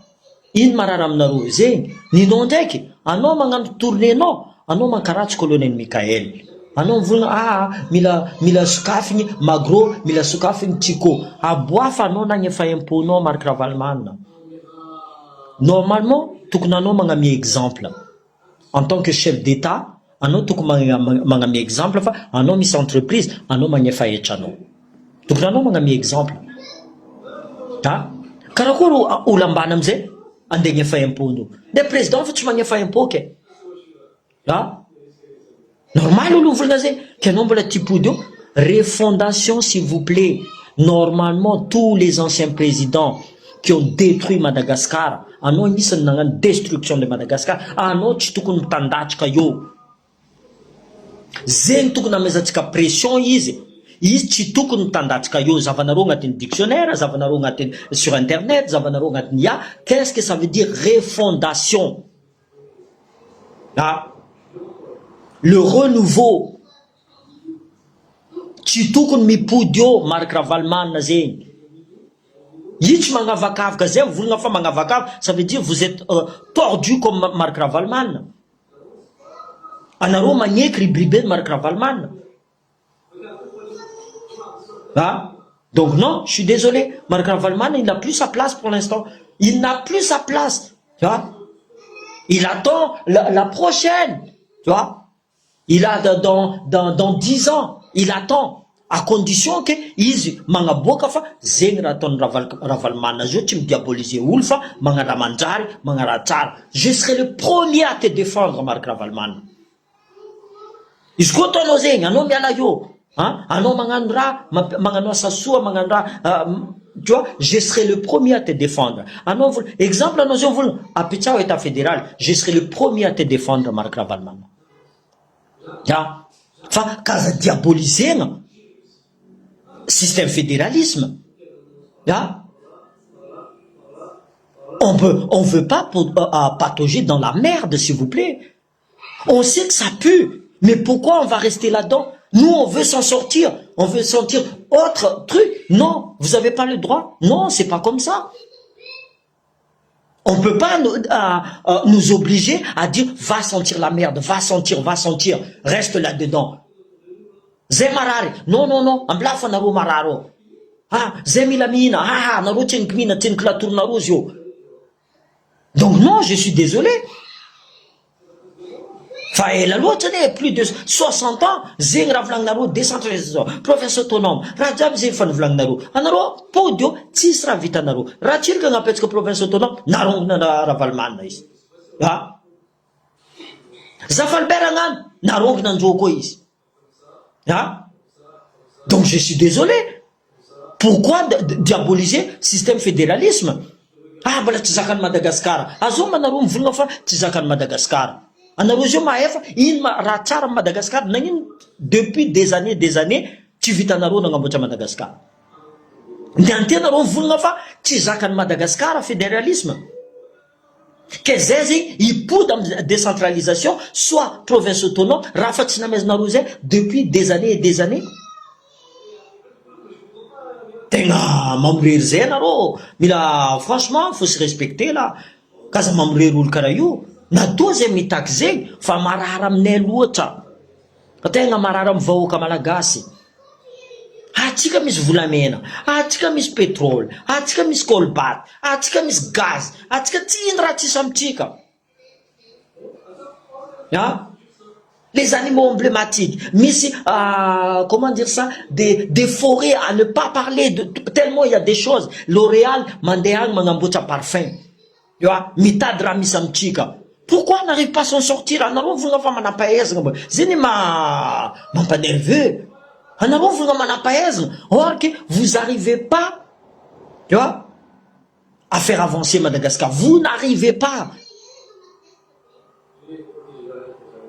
ino marary aminareo zegny ninao ndraiky anao magnano tournée-nao anao mankaratsy colonel Michael anao mivolagna ah mila mila sokafigny Magro mila sokafigny Tiko aboafa anao nagnefa impôt-nao Marc Ravalomanana normalement tokony anao magnamia exemple en tant que chef d'état anao tokony magnamia exemple fa anao misy entreprise anao magnefa hetranao tokony anao magnamia exemple a karakory olo ambany amizay andeha gnefa impôt-nao de président fa tsy magnefa impôt ke a normal olo mivolagna zay ke anao mbola tipody eo refondation s'il vous plaît normalement tous les anciens présidents qui ont détruit Madagascar anao anisany nagnano destruction de Madagascar anao tsy tokony mitandatrika eo zegny tokony amezantsika pression izy izy tsy tokony mitandatrika eo zavanareo agnatin'ny dictionnaire zavanareo agnatin'ny sur internet zavanareo agnatin'ny ia qu'est-ce que ça veut dire refondation ah le renouveau tsy tokony mipody eo Marc Ravalomanana zegny io tsy magnavakavaka zay mivolagna fa magnavakavaka ça veut dire vous êtes tordu comme Marc Ravalomanana anareo magneky ribiribe Marc Ravalomanana ah donc non je suis désolé Marc Ravalomanana il n'a plus sa place pour l'instant il n'a plus sa place tu vois il attend la prochaine tu vois il a dans 10 ans il attend à condition que izy magnaboaka fa zegny raha ataony Ravalomanana zio tsy midiaboliser olo fa magnano raha manjary magnano raha tsara. Je serai le premier à te défendre, Marc Ravalomanana. Izy koa ataonao zegny anao miala eo an anao magnano raha magnano asa soa magnano raha, tu vois, je serai le premier à te défendre. Anao vola exemple anao zao volana apitsao état fédéral, je serai le premier à te défendre, Marc Ravalomanana. A fa kaza diabolisena système fédéralisme ah on veut pas patauger dans la merde, s'il vous plaît. On sait que ça pue, mais pourquoi on va rester là-dedans? Nous, on veut s'en sortir, on veut sentir autre truc. Non, vous avez pas le droit. Non, c'est pas comme ça. On peut pas nous obliger à dire va sentir la merde, va sentir, va sentir, reste là-dedans. Zay marary, non, non, non, ambilafa anareo marary ao ah zay mila mihina ah nareo tseniky mihina tseniky latoronareo izy io. Donc non, je suis désolé. Fa ela loatra anie e, plus de 60 ans zegny raha volagninareo décentralisation, province autonome, raha jiaby zegny efa novolagninareo. Anareo pody eo tsisy raha vitanareo. Ratsiraka napetraka province autonome, narongona Ravalomanana izy. Ah! Zafy Albert agnano, narongona andreo koa izy. Ah! Donc je suis désolé, pourquoi diaboliser système fédéralisme? Ah mbola tsy zakan'i Madagascar. Azoma anareo mivolagna fa tsy zakan'i Madagascar. Anareo zao mahefa ino ma raha tsara amin'i Madagascar nagnino depuis des années des années tsy vitanareo nagnamboatra Madagascar. Ny anty anareo mivolagna fa tsy zakan'i Madagascar fédéralisme. Ke zay zegny hipody am décentralisation soit province autonome raha fa tsy namezanareo zay depuis des années et des années. Tegna mamorery zay anareo mila franchement faut se respecter là k'aza mamorery olo karaha io natoa zay mitaky zegny fa marary aminay loatra fa tegna marary amy vahoaka malagasy. Atsika misy volamena, atsika misy pétrole, atsika misy cobalt, atsika misy gaz, atsika tsy ino raha tsisy amitsika. Ah, les animaux emblématiques, misy euh, comment dire ça, des des forêts à ne pas parler de tellement il y a des choses. L'Oréal mandeha agny magnamboatra parfum. Ewa, mitady raha misy amitsika. Pourquoi on n'arrive pas à s'en sortir? Anareo volagna fa manam-pahaizana mba. Zay ma mampa-nerveux. Anareo volagna manam-pahaizana. Or que vous arrivez pas, tu vois, à faire avancer Madagascar. Vous n'arrivez pas.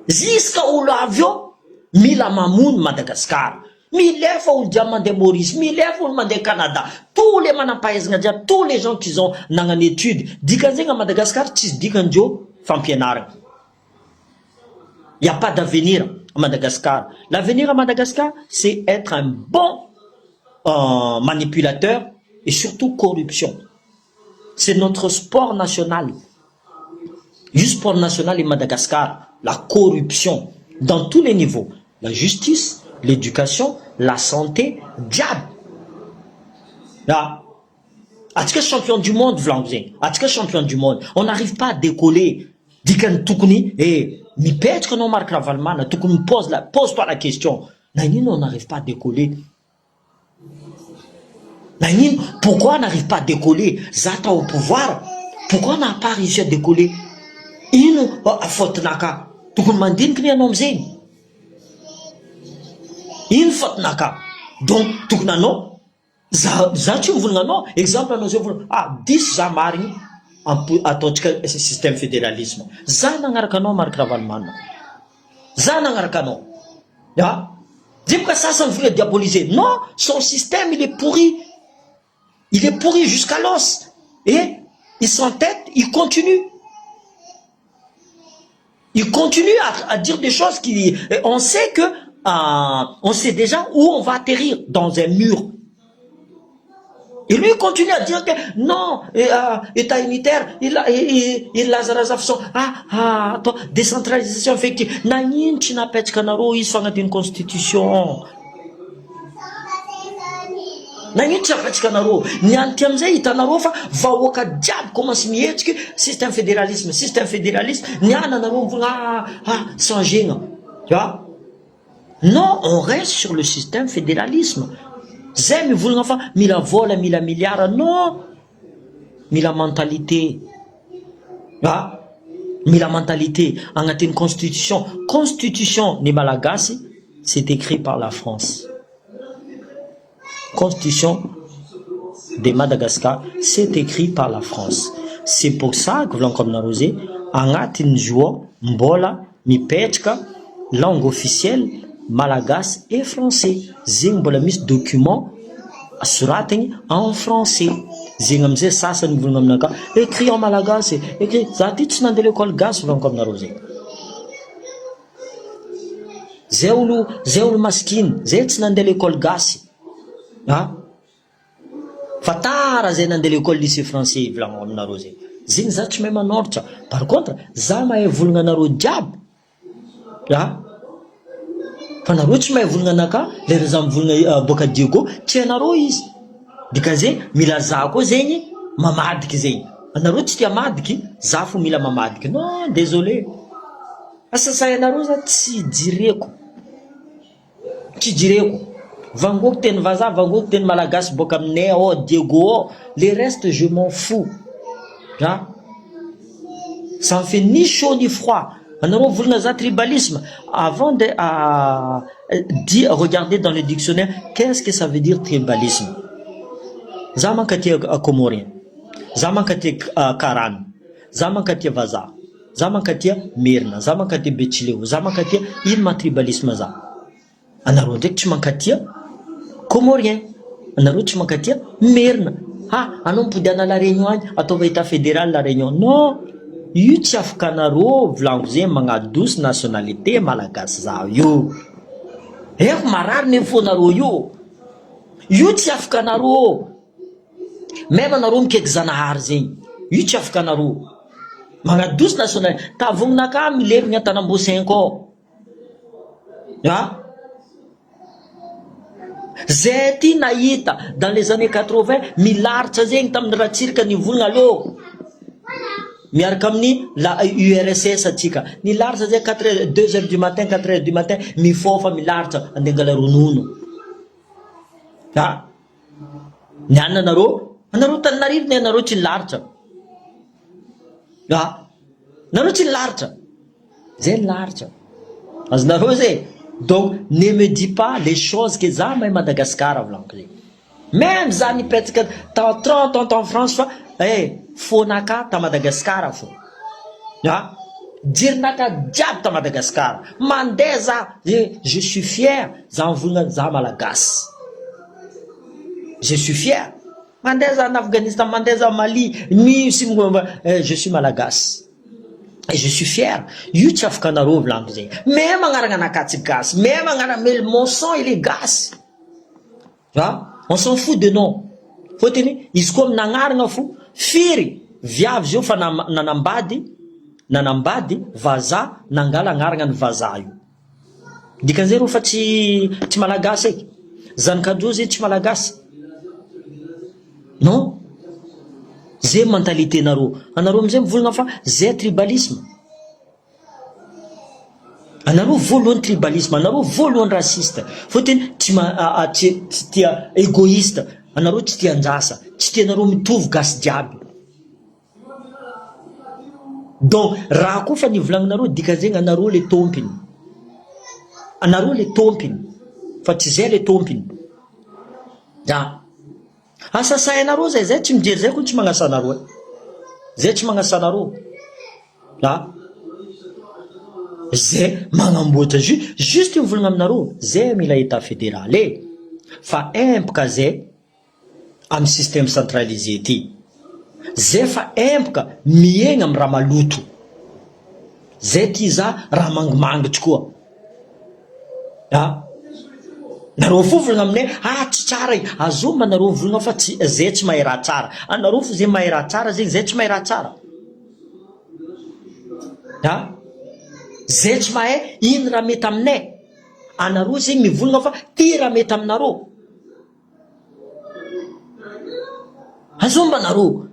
Jusqu'à olo avy eo, mila mamono Madagascar. Milefa olo jiaby mandeha Maurice, milefa olo mandeha Canada. Tous les manam-pahaizana jiaby, tous les gens qui ont nagnano étude. Dikan'zegny à Madagascar tsisy dikandreo fampianarana. Il n'y a pas d'avenir à Madagascar. L'avenir à Madagascar, c'est être un bon euh, manipulateur et surtout corruption. C'est notre sport national. Io sport national i Madagascar, la corruption dans tous les niveaux. La justice, l'éducation, la santé, jiaby. Ah. Atsika champion du monde volaniko zegny. Atsika champion du monde. On n'arrive pas à décoller. Dikany tokony eh mipetraka anao Marc Ravalomanana tokony mipose la pose-toi la question. Nagnino on n'arrive pas à décoller? Nagnino pourquoi on n'arrive pas à décoller? Za tao au pouvoir, pourquoi on n'a pas réussi à décoller? Ino faute-naka? Tokony mandiniky ny anao amizegny. Ino faute-naka? Donc tokony anao za za tsy mivolagna anao exemple anao zao volagna ah diso za marigny ampo ataontsika système fédéralisme. Za nagnaraka anao Marc Ravalomanana. Za nagnaraka anao. Ah zay boka sasany vola diaboliser. Non, son système il est pourri. Il est pourri jusqu'à l'os. Et il s'entête, il continue. Il continue à, à dire des choses qui... On sait que... Euh, on sait déjà où on va atterrir, dans un mur. Et lui il continue à dire que non, et, euh, état unitaire, il a, il, il, il ah, ah, attends, décentralisation effective. Nagnino tsy napetraka anareo izy fa agnatin'ny constitution. Nagnino tsy napetraka anareo? Ny any ty amizay hitanareo fa vahoaka jiaby commence mihetsiky système fédéralisme, système fédéralisme, ny any anareo mivolagna ah, ah, changena. Tu vois? Non, on reste sur le système fédéralisme. Zay mivolagna fa mila vola, mila milliard. Non. Mila mentalité. Ah, mila mentalité. Agnatin'ny constitution. Constitution ny malagasy, c'est écrit par la France. Constitution de Madagascar, c'est écrit par la France. C'est pour ça que volaniko aminareo zay agnatin'ny zo mbola mipetraka langue officielle malagasy et français. Zegny mbola misy document soratiny en français. Zegny amizay sasany mivolagna aminaka écrit en malagasy, écrit za ty tsy nandeha l'école gasy volaniko aminareo zegny. Zay olo zay olo masikiny, zay tsy nandeha l'école gasy. Ah fa tara zay nandeha l'école lycée français volaniko aminareo zegny. Zegny za tsy mahay manoratra. Par contre, za mahay volagna anareo jiaby. Ah fa nareo tsy mahay volagna anaka lera za mivolagna boaka Diego tsy hainareo izy. Dikan'izay mila za koa zegny mamadiky zegny. Anareo tsy tia madiky, za fo mila mamadiky. Non, désolé. Asasainareo za tsy jireko. Tsy jireko. Vangoako teny vazaha, vangoako teny malagasy boaka aminay ao, Diego ao, le reste je m'en fous. An! Ça me fait ni chaud ni froid. Anareo mivolagna za tribalisme, avant de dire regarder dans le dictionnaire qu'est ce que ça veut dire tribalisme. Za mankatia comorien, za mankatia karana, za mankatia vazaha. Za mankatia merina, za mankatia betsileo, za mankatia ino maha tribalisme za? Anareo ndraiky tsy mankatia comorien, anareo tsy mankatia merina, ha anao mipody any la réunion any ataova etat federal la réunion, non io tsy afaka anareo volaniko zegny magnadoso nationalité malagasy za io, eko marary ne fonareo io, io tsy afaka anareo. Même anareo mikaiky Zanahary zegny, io tsy afaka anareo. Magnadoso national, tavogninakahy milevigna Tanamboasainko ao. Ah! Zay aty nahita dans les années 80 milaritra zegny tamin'ny Ratsiraka nivolagna allo miaraka amin'ny la URSS atsika. Nilaritra zay quatre heures, deux heures du matin, quatre heures du matin mifôfa milaritra andeha angala ronono. Ah! Ny anona nareo, anareo Antananarivo ne anareo tsy nilaritra. Ah, nareo tsy nilaritra. Zay nilaritra. Azonareo zay. Donc ne me dis pas les choses que za mahay Madagascar volaniko zay. Même za nipetraka tao 30 ans tao France fa eh fônaka ta Madagascar fô. Ah, jerinaka jiaby ta Madagascar. Mandeha za, je suis fier za mivolagna za malagasy. Je suis fier. Mandeha za en Afghanistan, mandeha za Mali, misy je suis malagasy. Et je suis fier. Io tsy afaka anareo volaniko zay. Même agnarana anakahy tsy gasy, même agnarana mais mon sang il est gasy. Ah, on s'en fout de nom. Fôtony izy koa amin'agnarana fo firy viavy zio fa nanambady nanambady vazaha nangala agnarana ny vazaha io. Dikan'izay reo fa tsy tsy malagasy eky. Zanak'Androy zay tsy malagasy. Non. Zay mentalité nareo. Anareo amizay mivolagna fa zay tribalisme. Anareo voalohany tribalisme, anareo voalohany raciste. Fôtony tsy ma tsy tsy tia égoïste, anareo tsy tia anjasa, tsy tianareo mitovy gasy jiaby. Donc raha koa fa nivolagninareo dikan'izegny anareo le tompiny, anareo le tompiny fa tsy zay le tompiny. Ya. Asasainareo zay, zay tsy mijery zay koa tsy magnasa anareo e. Zay tsy magnasa anareo. Ya. Zay magnamboatra ju juste mivolagna aminareo zay mila état fédéral e. Fa empaka zay amin'ny système centralisé ty. Zay fa empaka miegna amin'ny raha maloto. Zay ty za raha mangimangitry koa. Ah! Nareo fo volagna aminay ah tsy tsara i, azoma nareo mivolagna fa tsy zay tsy mahay raha tsara. Anareo fo zay mahay raha tsara zegny zay tsy mahay raha tsara. Ah! Zay tsy mahay ino raha mety aminay. Anareo zegny mivolagna fa ty raha mety aminareo. Azomba nareo!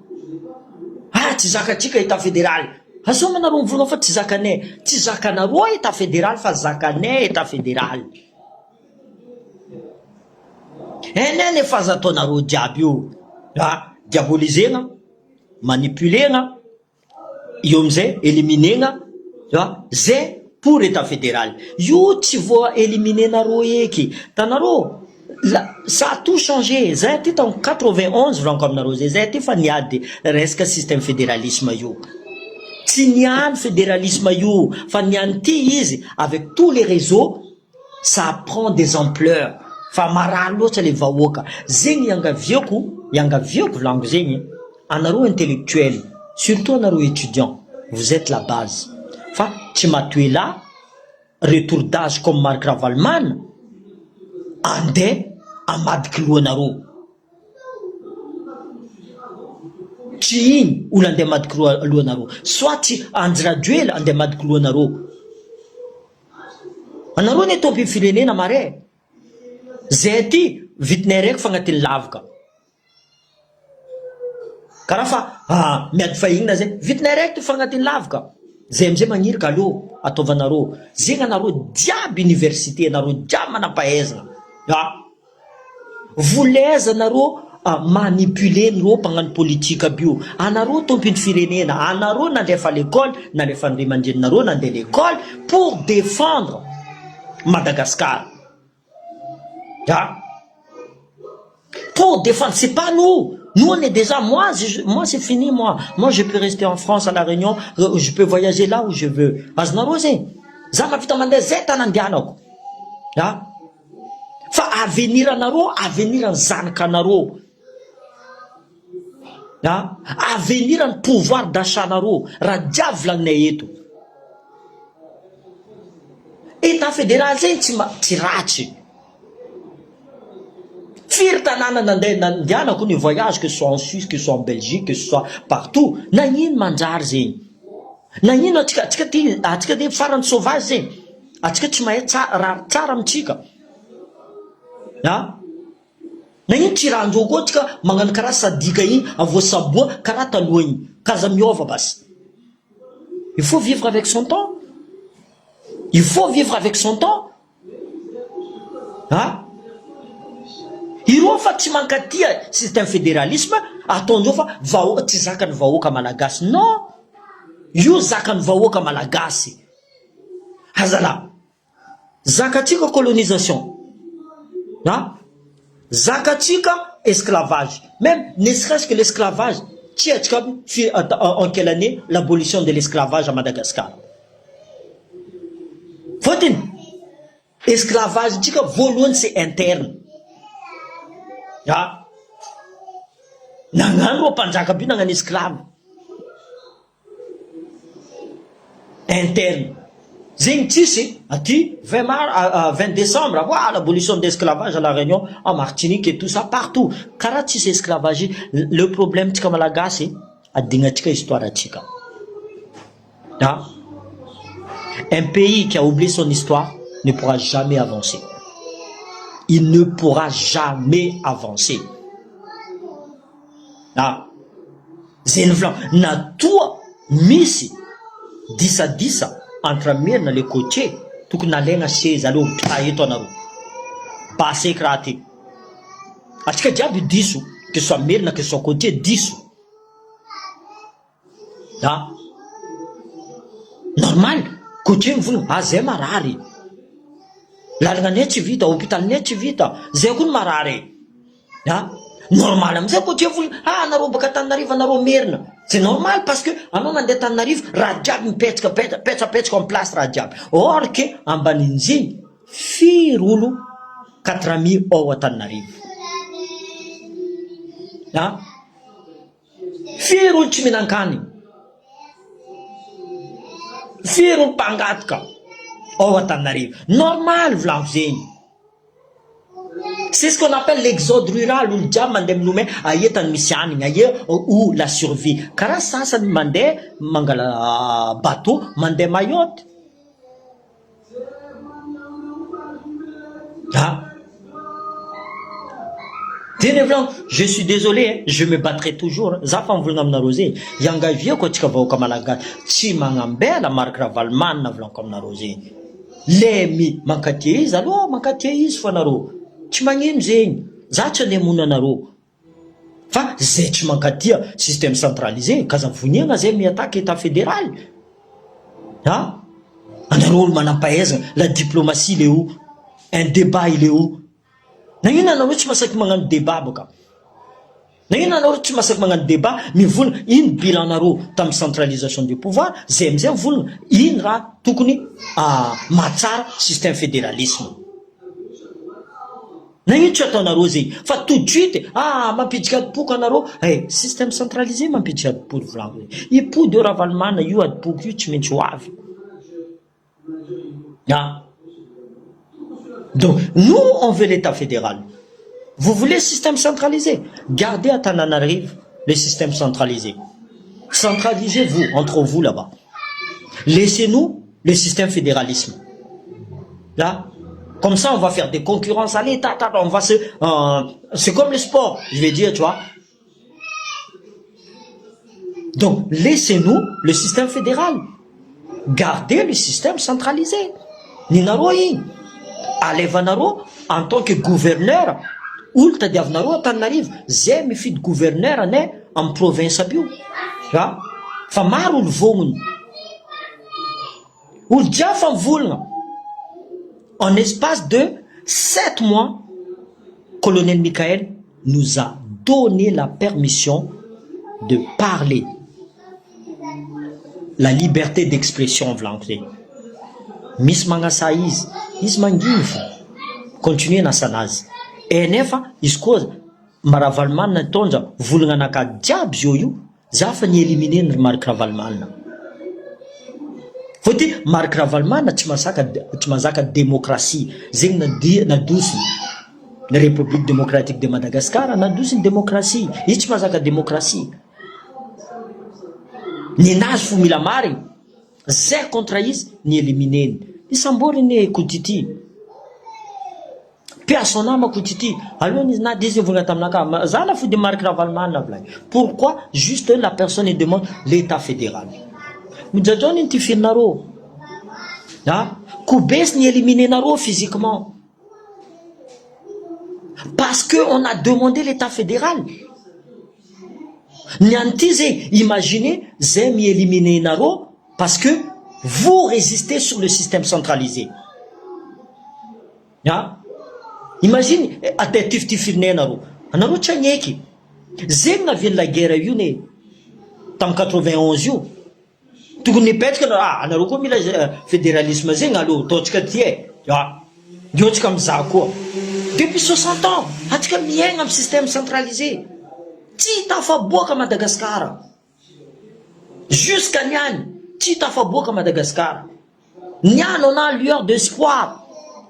Ah tsy zakantsika etat federal! Azomba nareo mivolagna fa tsy zakanay! Tsy zakanareo etat federal fa zakanay etat federal! Hainay ny efa azo ataonareo jiaby io! Ah diabolisena, manipulena. Eo amizay eliminena a zay pour etat federal io tsy voa eliminenareo eky tanareo la ça a tout changé zay aty tao 91 volaniko aminareo zay zay aty fa niady resaka système federalisme io tsy niany federalisme io fa niany ty izy avec tous les réseaux ça prend des ampleurs fa marary loatra le vahoaka zegny iangaviako iangaviako volaniko zegny anareo intellectuel surtout anareo étudiant vous êtes la base fa tsy matoela retour d'âge comme Marc Ravalomanana andeha amadiky lohanareo tsy iny olo andeha amadiky lohanareo soit tsy Andry Rajoelina andeha amadiky lohanareo Anareo anie tompin'ny firenena mare. Zay aty vitinay raiky fa agnatin'ny lavaka. Karaha fa miady fahinina zay, vitinay raiky ty fa agnatin'ny lavaka. Zay amizay magnirika aleo. ataovanareo zegny anareo jiaby université anareo jiaby manampahaizana a volaiza nareo manipuler nireo mpagnano politique aby io anareo tompiny firenena anareo nalefa l'école nalefa ny ray aman-dreninareo nandeha l'école pour défendre Madagascar a pour défendre, c'est pas nous. Nous, on est déjà, moi, moi c'est fini, moi. Moi, je peux rester en France, à La Réunion, je peux voyager là où je veux. Azonareo zegny za mahavita mandeha zay tany andehanako a, fa avenir anareo, avenir ny zanaka anareo a, avenir ny pouvoir d'achat nareo, raha jiaby volagninay eto. État fédéral zegny tsy ma tsy ratsy. Firy tanàna nandeha nandehanako ny voyage, que ce soit en Suisse, que ce soit en Belgique, que ce soit partout, nagnino manjary zegny? Nagnino atsika ty atsika ty farany sauvage zegny? Atsika tsy mahay tsara raha tsara amitsika a. Nagnino tsy rahandreo koa atsika magnano karaha sadika igny avoasaboa karaha taloha igny kaza miova? Basy il faut vivre avec son temps, il faut vivre avec son temps a. Ireo fa tsy mankatia système fédéralisme ataondreo fa vahoaka tsy zakany vahoaka malagasy. Non, io zakany vahoaka malagasy azala zakatsika colonisation a, zakatsika esclavage, même ne serait-ce que l'esclavage tsy atsika aby fi en quelle année l'abolition de l'esclavage à Madagascar? Fôtiny esclavage tsika voalohany, c'est interne a. Nagnano ro mpanjaka aby io nagnano esclave interne zegny tsisy aty 20 mars, 20 décembre, voilà, l'abolition de l'esclavage à La Réunion, en Martinique et tout ça, partout, karaha tsisy esclavage. Le problème tsika malagasy, adinatsika histoire atsika a. Un pays qui a oublié son histoire ne pourra jamais avancer, il ne pourra jamais avancer. Ah, zay ny volan natoa misy disadisa entre Merina le côtier, tokony nalaigna seza aloha mipita eto anareo baseky raha ty. Atsika jiaby diso, que soit Merina, que soit côtier, diso a. Normal côtier mivolagna ah zay marary, lalagna tsy vita, hôpitalinay tsy vita, zay koa ny marary a. Normal amizay côtier volagna ah anareo baka Tananarivo, anareo Merina. C'est normal parce que anao mandeha Tananarivo, raha jiaby mipetraka petrapetraka en place raha jiaby, or que ambanin'iziny firy olo quatre mille ao Antananarivo a, firy olo tsy mihinan-kany, firy olo mpangataka ao Antananarivo. Normal volaniko zegny, c'est ce qu'on appelle l'exode rural. Olo jiaby mandeha milomay aia tany misy hanigny, aia où la survie, karaha sasany mandeha mangala bateau mandeha Mayotte ah. Teny volaniko, je suis désolé, je me battrai toujours. Za fa mivolagna aminareo zegny, iangaviako atsika vahoaka malagasy tsy magnambela Marc Ravalomanana. Volaniko aminareo zegny, le mi mankatia izy aloha, mankatia izy fa anareo tsy magnino zegny, za tsy andeha hamono anareo fa zay tsy mankatia système centralisé kaza voniagna zay miattaque état fédéral ah. Anareo olo manam-pahaizana, la diplomatie le où, un débat il est où? Nagnino anareo tsy masaky magnano débat boka? Nagnino anareo tsy masaky magnano débat mivolagna ino bilan-nareo tamin'ny centralisation du pouvoir? Zay amizay mivolagna ino raha tokony mahatsara système fédéralisme. Nagnino tsy ataonareo zegny fa tout de suite ah mampiditra adipoko anareo eh système centralisé mampiditra adipoko? Volaniko zegny, ipody eo Ravalomanana io, adipoko io tsy maintsy ho avy ah. Donc nous, on veut l'état fédéral, vous voulez système centralisé. Gardez à Tananarive le système centralisé, centralisez vous entre vous là-bas, laissez-nous le système fédéralisme là. Comme ça, on va faire des concurrences à l'état, on va se c'est comme le sport, je vais dire, tu vois. Donc laissez-nous le système fédéral. Gardez le système centralisé. Ninareo igny. Alevanareo en tant que gouverneur, olo tadiavinareo Antananarivo, zay mifidy gouverneur anay amin'ny province aby io. A! Fa maro olo vognona. Olo jiaby fa mivolagna. En espace de sept mois, colonel Mickaël nous a donné la permission de parler. La liberté d'expression volaniko zegny. Misy magnasa izy, izy manginy fo. Continuer nasanazy. E nefa izy koa mba Ravalomanana nitondra volagna anakahy jiaby zio io, za fa ni-éliminer ny ry Marc Ravalomanana. Fô ty Marc Ravalomanana tsy masaka tsy mahazaka démocratie, zegny nadi- nadosiny ny République démocratique de Madagascar, nadosiny démocratie, izy tsy mahazaka démocratie. Nenazy fo mila marigny, zay contre izy ni éliminer-ny, nisamboriny e Kotity. Paix à son âme Kotity, alohany izy na de izy nivolagna taminakahy, za lafody Marc Ravalomanana volagny, pourquoi juste la personne il demande l'état fédéral. Mijajaona iny tifirinareo, ah, Kobesy ni éliminer-nareo physiquement. Parce que on a demandé l'état fédéral. Ny an'ity zegny, imaginez zay mi-éliminer nareo parce que vous résistez sur le système centralisé. Ah, imagine andeha tifitifirinay anareo, anareo tsy agneky. Zegny navian'ny la guerre io ne, tamin'ny 91 io. Tokony nipetraka anareo, ah anareo koa mila fédéralisme zegny allo ataontsika ty e. Ah, ndeo tsika mizaha koa. Depuis 60 ans, atsika miaigna amin'ny système centralisé. Tsy tafaboaka Madagasikara. Jusqu'à niany, tsy tafaboaka Madagasikara. Niany on a lueur d'espoir.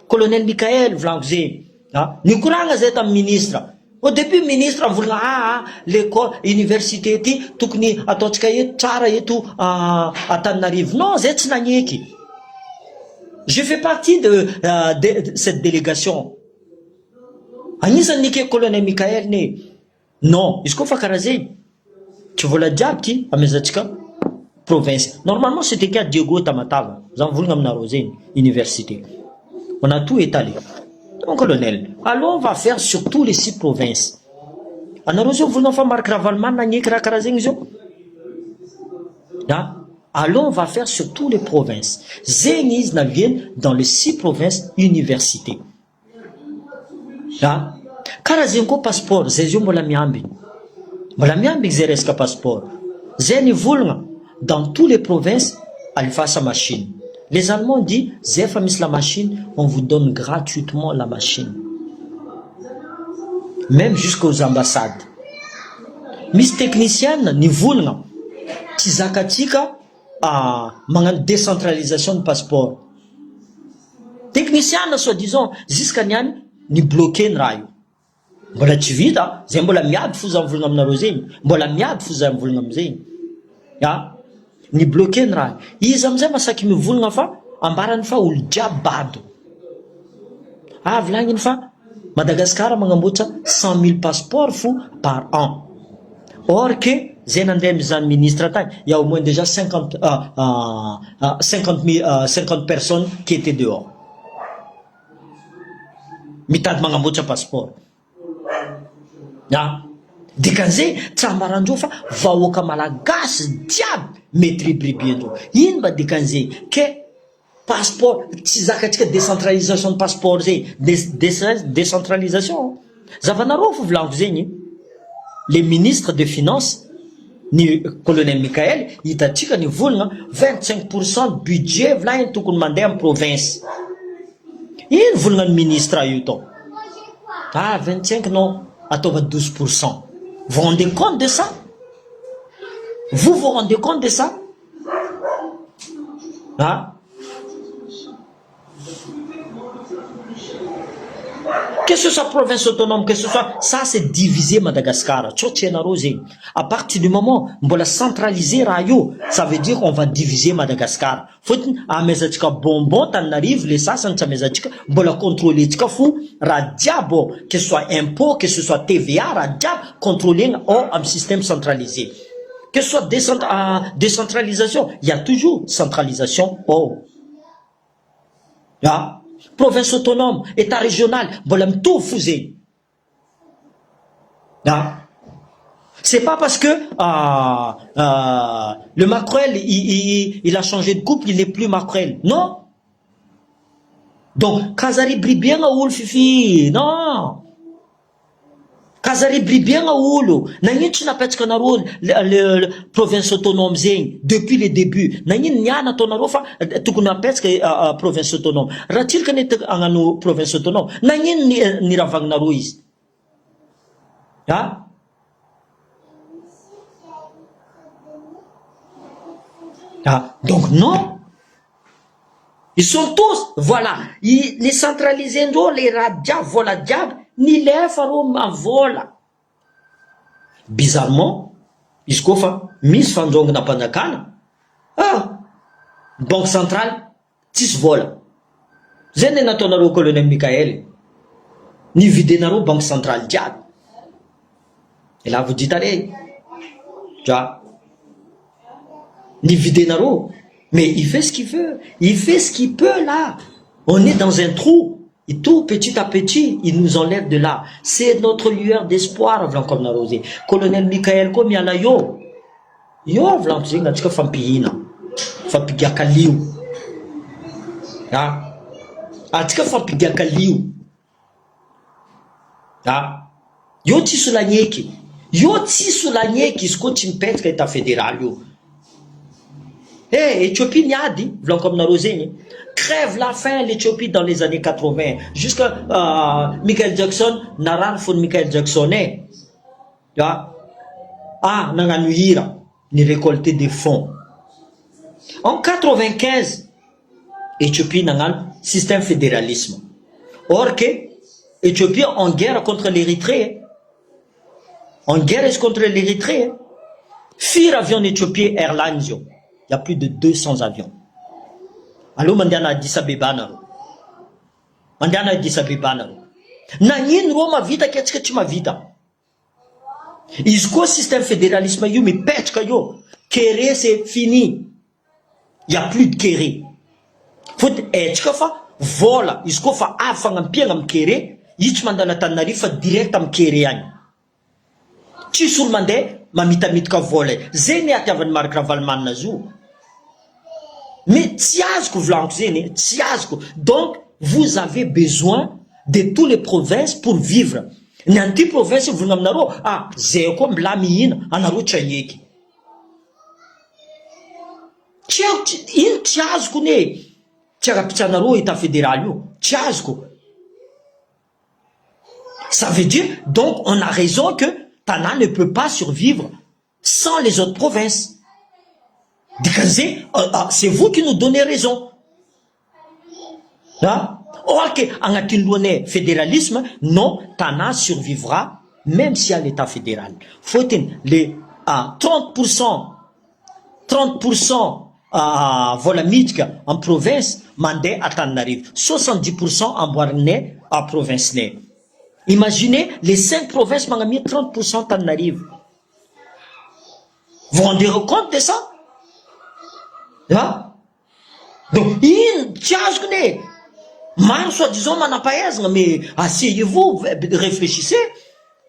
Colonel Michael volaniko zegny. Ah, nikoragna zay tamin'ny ministre. Au début ministre mivolagna ah ah l'école université ty tokony ataontsika eto tsara eto Antananarivo. Non, zay tsy nagneky. Je fais partie de, euh, de, de cette délégation. Agnisan'ny nike colonel Michael ne. Non, izy koa fa karaha zegny. Tsy vola jiaby ty amezantsika province. Normalement c'était qu'à Diego Tamatave. Za mivolagna aminareo zegny, université. On a tout étalé. Donc colonel, alors on va faire sur tous les six provinces. Anareo zao mivolagna fa Marc Ravalomanana agneky raha karaha zegny zao. Ah, alors on va faire sur tous les provinces. Zegny izy naviany dans les six provinces université. Ah, karaha zegny koa passeport, zay zio mbola miambiny. Mbola miambiny zay resaka passeport. Zay nivolagna dans tous les provinces alifasa machine. Les Allemands dit zay fa misy la machine, on vous donne gratuitement la machine. Même jusqu'aux ambassades. Misy technicien nivolagna tsy zakatsika ah, magnano décentralisation ny passeport. Technicien soi-disant jusqu'à niany ni bloqué ny raha io. Mbola tsy vita, zay mbola miady fo za mivolagna aminareo zegny, mbola miady fo za mivolagna amizegny. Ah, ni bloqué ny raha. Izy amizay masaky mivolagna fa ambarany fa olo jiaby bado. Ah, volagniny fa Madagasikara magnamboatra 100 000 passeport fo par an. Or que zay nandeha mizany ministre tagny, il y a au moins déjà 50 50 000 50 personnes qui étaient dehors. Mitady magnamboatra passeport. Ah, dikan'izay tsy ambarandreo fa vahoaka malagasy jiaby mety ribiribiandreo. Ino mba dikan'izay? Ke passeport tsy zakatsika décentralisation de passeport zay, décentralisation. Zavanareo fo volaniko zegny. Les ministres de finances ny colonel Michael hitatsika ny volagna 25% budget volagny tokony mandeha amin'ny province. Ino volagna ny ministre io tao? Ah 25 non, ataova 12%. Vous vous rendez compte de ça? Vous vous rendez compte de ça? Ah? Que ce soit province autonome, que ce soit ça c'est divisé Madagascar. Tsao tsy hainareo zegny. À partir du moment mbola centralisé raha io, ça veut dire on va diviser Madagascar. Fôtony amezantsika bonbon Tananarivo le sasany tsy amezantsika mbola contrôler-tsika fo raha jiaby ao, que ce soit impôt, que ce soit TVA, raha jiaby contrôlena ao amin'ny système centralisé. Que ce soit décentralisation, il y a toujours centralisation ao. Ah, province autonome, état régional, mbola mitovy fo zegny. Ah, c'est pas parce que le Macrel, il a changé de couple, il n'est plus Macrel. Non. Donc, kazaribribiagna olo fifi, non. Kazaribribiagna olo. Nagnino tsy napetraka anareo le province autonome zegny depuis le début? Nagnino niany ataonareo fa tokony apetraka province autonome? Raha tsirika ne hagnano province autonome, nagnino niravagnareo izy? Ah? Ah, donc non. Ils sont tous, voilà, les centralisés-ndreo, les raha jiaby, vola jiaby, nilefa reo mavola. Bizarrement, izy koa fa misy fandrongana mpanjakana, ah, banque centrale, tsisy vola. Zay ny nataonareo colonel Michael. Nividenareo banque centrale jiaby. Et là vous dites allez, tu vois, nividenareo. Mais il fait ce qu'il veut, il fait ce qu'il peut là. On est dans un trou. Et tout petit à petit, il nous enlève de là. C'est notre lueur d'espoir, volaniko aminareo zegny. Colonel Michael koa miala eo. Eo volaniko zegny atsika fampihina, fampigiaka lio. Ah, atsika fampigiaka lio. Ah, eo tsisy olagneky. Eo tsisy olagneky izy koa tsy mipetraka état fédéral io. Eh, Éthiopie niady, volaniko aminareo zegny. Crève la faim l'Éthiopie dans les années 80. Jusqu'à Michael Jackson, narary fony Michael Jackson eh. Ah, ah nagnano hira, ni récolter des fonds. En 95, Éthiopie nagnano système fédéralisme. Or que Éthiopie en guerre contre l'Érythrée. En guerre contre l'Érythrée. Firy avion Éthiopie Airlines io. Il y a plus de 200 avions. Allo mandeha Addis Abeba nareo. Mandeha Addis Abeba nareo. Nagnino reo mavita ke atsika tsy mavita? Izy koa système fédéralisme io mipetraka io. Kéré, c'est fini. Il y a plus de kéré. Fôtony aitsika fa vola izy koa fa avy fagnampiana amy kéré, io tsy mandalo Antananarivo fa direct amy kéré agny. Tsisy olo mandeha mamitamitaka vola. Zegny ny atiavan'ny Marc Ravalomanana azy io. Mais tsy azoko volaniko zegny, tsy azoko. Donc vous avez besoin de tous les provinces pour vivre. Ny an'ity province volagna aminareo, ah, zay koa mila mihina, anareo tsy agneky. Tsy haiko, ino tsy azoko ne. Tsy ara-pitsanareo état fédéral io, tsy azoko. Ça veut dire, donc on a raison que Tana ne peut pas survivre sans les autres provinces. Dikan'izay, c'est vous qui nous donnez raison. Ah? Or que agnatin'ny lohanay fédéralisme, non, Tana survivra même s'il y a l'état fédéral. Fôtony les 30% vola miditra en province mandeha Antananarivo, 70% amboarinay a province-nay. Imaginez les cinq provinces magnamia 30% Antananarivo. Vous vous rendez compte de ça? Ah? Donc ino tsy azoko ne. Maro soi-disant manam-pahaizana, mais asseyez-vous, réfléchissez,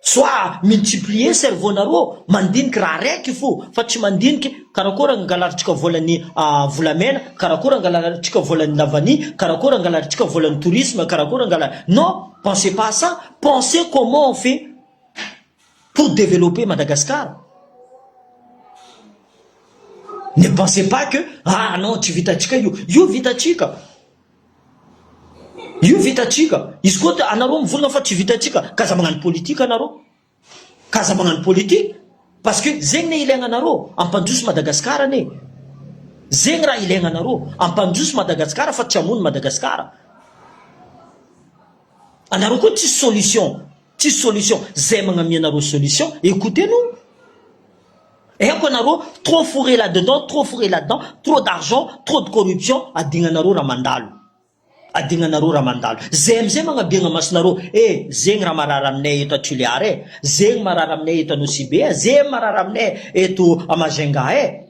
soit multiplier cerveau nareo mandiniky raha raiky fo fa tsy mandiniky karakory angalarintsika volan'ny volamena, karakory angalarintsika volan'ny lavani, karakory angalarintsika volan'ny tourisme, karakory angala. Non, pensez pas à ça. Pensez comment on fait pour développer Madagascar. Ne pensez pas que ah non, tsy vitatsika io. Io vitatsika. Io vitatsika. Izy koa anareo mivolagna fa tsy vitatsika, kaza magnano politique anareo. Kaza magnano politique parce que zegny ne ilaigna anareo ampandroso Madagascar ane. Zegny raha ilaigna anareo ampandroso Madagascar fa tsy hamono Madagascar. Anareo koa tsisy solution. Tsisy solution. Zay magnamia anareo solution, écoutez-nous. Haiko anareo trop fourré là-dedans, trop fourré là-dedans, trop d'argent, trop de corruption, adignanareo raha mandalo. Adignanareo raha mandalo. Zay amizay magnabiagna masonareo eh zegny raha marary aminay eto a Tuléar eh, zegny marary aminay eto Anosibe eh, zegny marary aminay eto a Majunga eh.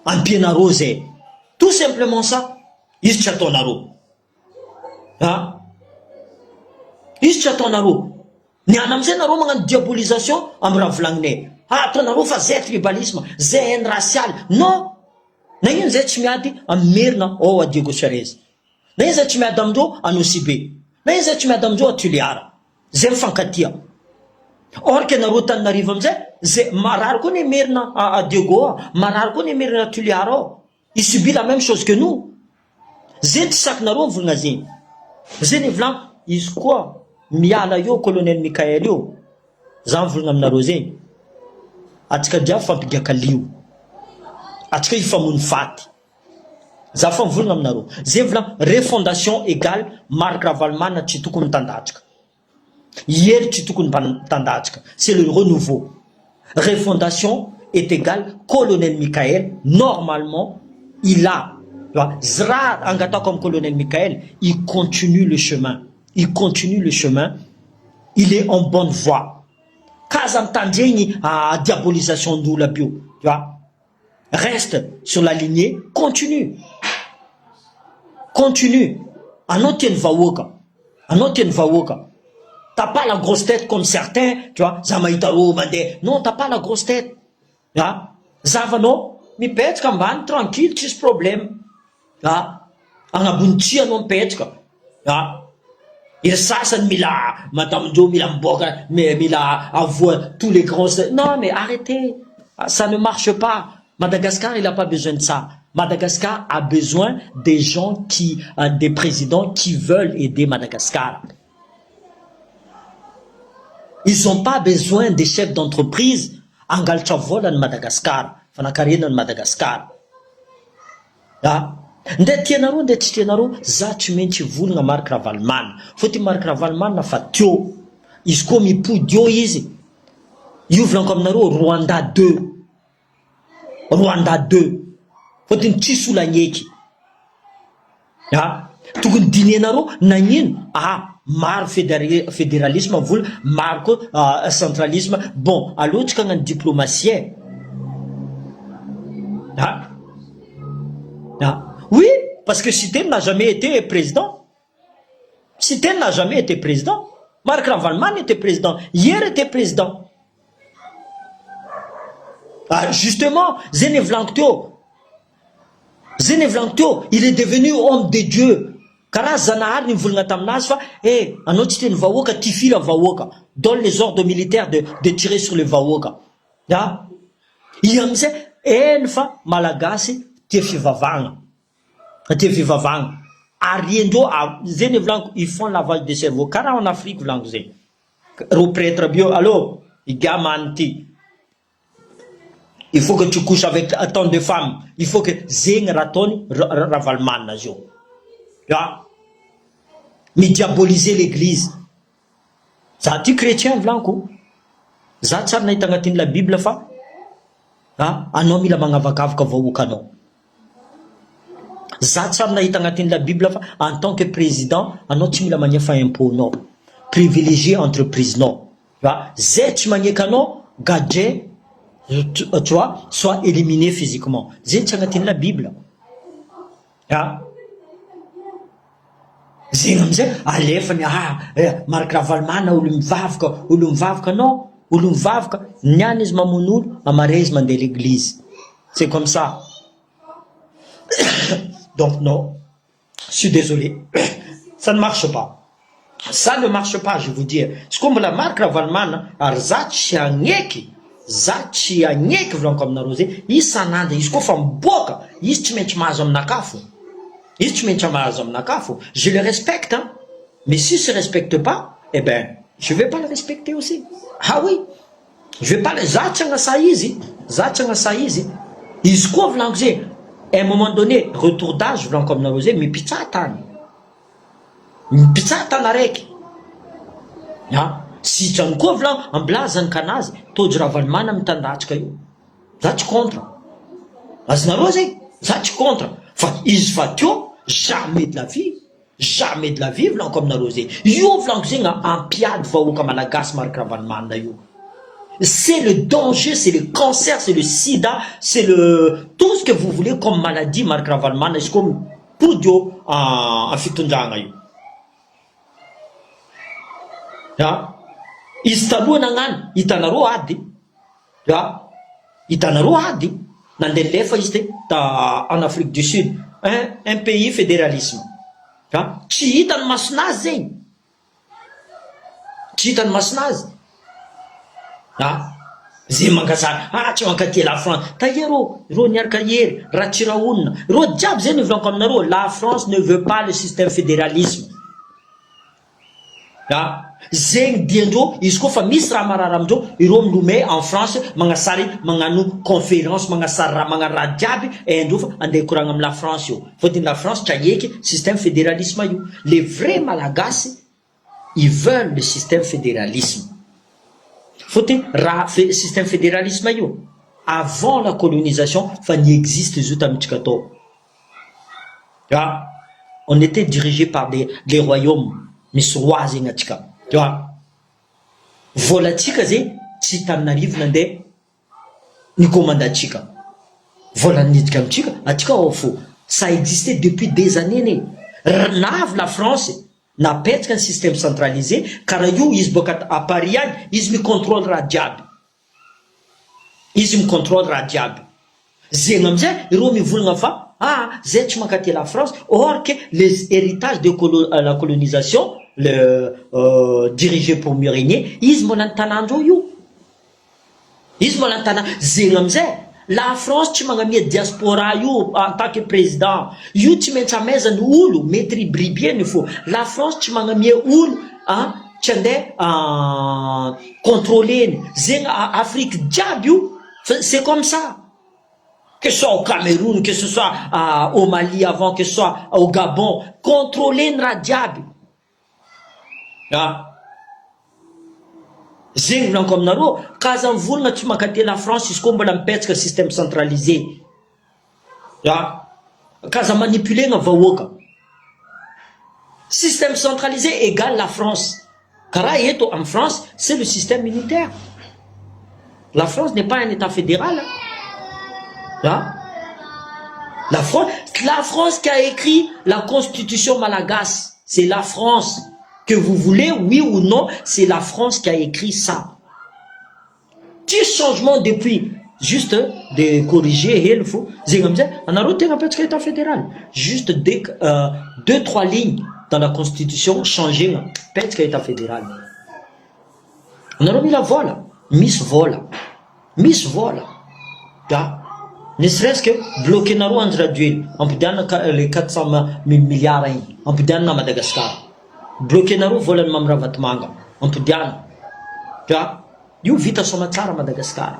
Ampianareo zay. Tout simplement ça. Izy tsy ataonareo. Ah. Izy tsy ataonareo. Niala amizay nareo magnano diabolisation amy raha volagninay. Ah ataonareo fa zay tribalisme, zay haine raciale. Non! Nagnino zay tsy miady amy Merina ao a Diego Suarez? Nagnino zay tsy miady amindreo a Nosy Be? Nagnino zay tsy miady amindreo a Tuléar? Zay mifankatia. Or que nareo Antananarivo amizay, zay marary koa ny Merina a Diego ao, marary koa ny Merina a Tuléar ao. Il subit la même chose que nous. Zegny tsy sakinareo mivolagna zegny. Zegny volagno, izy koa miala eo colonel Mickaël io, za mivolagna aminareo zegny, atsika jiaby fampigiaka lio, atsika hifamono faty, za fa mivolagna aminareo, zegny volagno refondation égale Marc Ravalomanana tsy tokony mitandatrika. Hery tsy tokony mba mitandatsika, c'est le renouveau. Refondation est égal colonel Mickaël, normalement il a zra angatako am colonel Mickaël, il continue le chemin, il continue le chemin, il est en bonne voie. Ka aza mitandregny diabolisation n'olo aby io, tu vois. Reste sur la lignée, continue, continue, anao tian'ny vahoaka, anao tian'ny vahoaka, t'as pas la grosse tête comme certains, tu vois, za mahita reo mandeha, non t'as pas la grosse tête, ah, zavanao mipetraka ambany tranquille tsisy problème, ah, agnabony tsia anao mipetraka, ah, iry sasany mila madame-ndreo mila miboaka mila avoa tous les grands, non mais arrêtez, ça ne marche pas, Madagascar il a pas besoin de ça, Madagascar a besoin des gens qui, des présidents qui veulent aider Madagascar. Ils ont pas besoin des chefs d'entreprise angalatra vola ny Madagascar, fanakarena ny Madagascar. Ah, nde tianareo nde tsy tianareo, za tsy maintsy volagna Marc Ravalomanana. Fôtony Marc Ravalomanana fa teo, izy koa mipody eo izy, io volaniko aminareo Rwanda deux, Rwanda deux, fôtony tsisy olo agneky. Ah, tokony dinihanareo nagnino? Ah, maro fédéralisme vola, maro koa centralisme. Bon, aleo tsika hagnano diplomatie e. Ah, ah, oui, parce que Siteny n'a jamais été président. Siteny n'a jamais été président. Marc Ravalomanana était président. Hier était président. Ah, justement, zay ny volaniko teo. Zay ny volaniko teo, il est devenu homme de Dieu. Karaha Zanahary ny mivolagna taminazy fa eh, anao tsy teny vahoaka, tifira vahoaka. Donne les ordres militaires de tirer sur le vahoaka. Ah, i amizay eny fa malagasy tia fivavahana. Tia fivavahana. Ary endreo zay ny volaniko, ils font lavage de cerveau. Karaha en Afrique volaniko zay. Ro prêtre aby io, allô, igamany ty. Il faut que tu couches avec tant de femmes. Il faut que zegny raha ataony Ravalomanana zio. Ah. Midiaboliser l'église. Za ty chrétien volaniko. Za tsary nahita agnatin'ny la Bible fa ah, anao mila magnavakavaka vahoakanao. Za tsary nahita agnatin'ny la Bible fa en tant que président anao tsy mila magnefa impôt nao. Privilégier entreprise nao. Ah, zay tsy magneky anao gadget tu vois, soit éliminé physiquement. Zay tsy agnatin'ny la Bible. Ah. Zegny amizay alefany ah Marc Ravalomanana olo mivavaka, olo mivavaka non, olo mivavaka niany izy mamono olo, amare izy mandeha l'église. C'est comme ça. Donc non, je suis désolé. Ça ne marche pas. Ça ne marche pas, je vous dis. Tsy koa mbola Marc Ravalomanana ary za tsy agneky, za tsy agneky volaniko aminareo zay, isan'andro izy koa fa miboaka, izy tsy maintsy mahazo aminakafo. Izy tsy maintsy mahazo aminakafo. Je le respecte, hein. Mais s'il se respecte pas, eh ben, je vais pas le respecter aussi. Ah oui. Je vais pas le za tsy agnasa izy, za tsy agnasa izy. Izy koa volaniko zay, à un moment donné, retour d'âge volaniko aminareo zay, mipitsaha tany. Mipitsaha tany araiky. Ah, sitrany koa volaniko, ambilazany kanazy, Tojo Ravalomanana mitandatrika io. Za tsy contre. Azonareo zay? Za tsy contre. Fa izy fa teo, Jamais de la vie, jamais de la vie volaniko aminareo zegny. Io volaniko zegny ampiady vahoaka malagasy Marc Ravalomanana io. C'est le danger, c'est le cancer, c'est le sida, c'est le tout ce que vous voulez comme maladie Marc Ravalomanana izy koa mipody eo am fitondragna io. A! Izy taloha nagnano, hitanareo ady a! Hitanareo ady, nandeha nilefa izy te ta en Afrique du Sud, un un pays fédéralisme a! Tsy hita ny masonazy zegny, tsy hita ny masonazy a! Ze mangasary, ah tsy mankatia la France, taia rô, rô niaraka hery, Ratsirahonina, rô jiaby zay nivolaniko aminareo, la France ne veut pas le système fédéralisme. A! Zegny diandreo izy koa fa misy raha marary amindreo ireo milomay en France magnasary magnano conférence magnasary raha magnano raha jiaby haindreo fa andeha hikoragna am la France io fôtony la France tsy haheky système fédéralisme io les vrais malagasy ils veulent le système fédéralisme fôtony raha système fédéralisme io avant la colonisation fa ni existe izy io tamintsika tao. Ah! On était dirigé par des les royaumes, misy roi zegny atsika, tu vois? Volantsika zegny tsy Tananarivo nandeha ni-commande antsika, vola niditra amintsika, atsika ao fô, ça existait depuis des années anie, r- navy la France napetraka ny système centralisé, karaha io izy boaka à Paris agny, izy mi-contrôle raha jiaby. Izy mi-controle raha jiaby. Zegny amizay ireo mivolagna fa ah zay tsy mankatia la France or que les héritages de colo- la colonisation le diriger pour mieux régner izy mbola an-tanàndreo io. Izy mbola an-tanà zegny amizay la France tsy magnamia diaspora io en tant que président io tsy maintsy amaizany olo mety ribiribieny fô la France tsy magnamia olo ah tsy andeha contrôler-ny zegny Afrique jiaby io fa c'est comme ça que ce soit au Cameroun que ce soit au Mali avant que ce soit au Gabon contrôler-ny raha jiaby ah zegny volaniko aminareo ka aza mivolagna tsy mankatia la France izy koa mbola mipetsaka système centralisé ah ka aza manipuler-na vahoaka système centralisé égale la France karaha eto amy France c'est le système unitaire la France n'est pas un état fédéral ah la France la France qui a écrit la constitution malagasy c'est la France que vous voulez oui ou non c'est la France qui a écrit ça tsisy changement depuis juste de corriger hely fo zegny amizay anareo tegna apetraka état fédéral juste de deux trois lignes dans la constitution changena petraka état fédéral anareo mila vola misy vola misy vola da ne serait-ce que bloquenareo Andry Rajoely ampidianina le 400 mille milliards igny ampidianina Madagascar bloquenareo volany Mamy Ravatomanga ampidiana da io vita somatsara Madagascar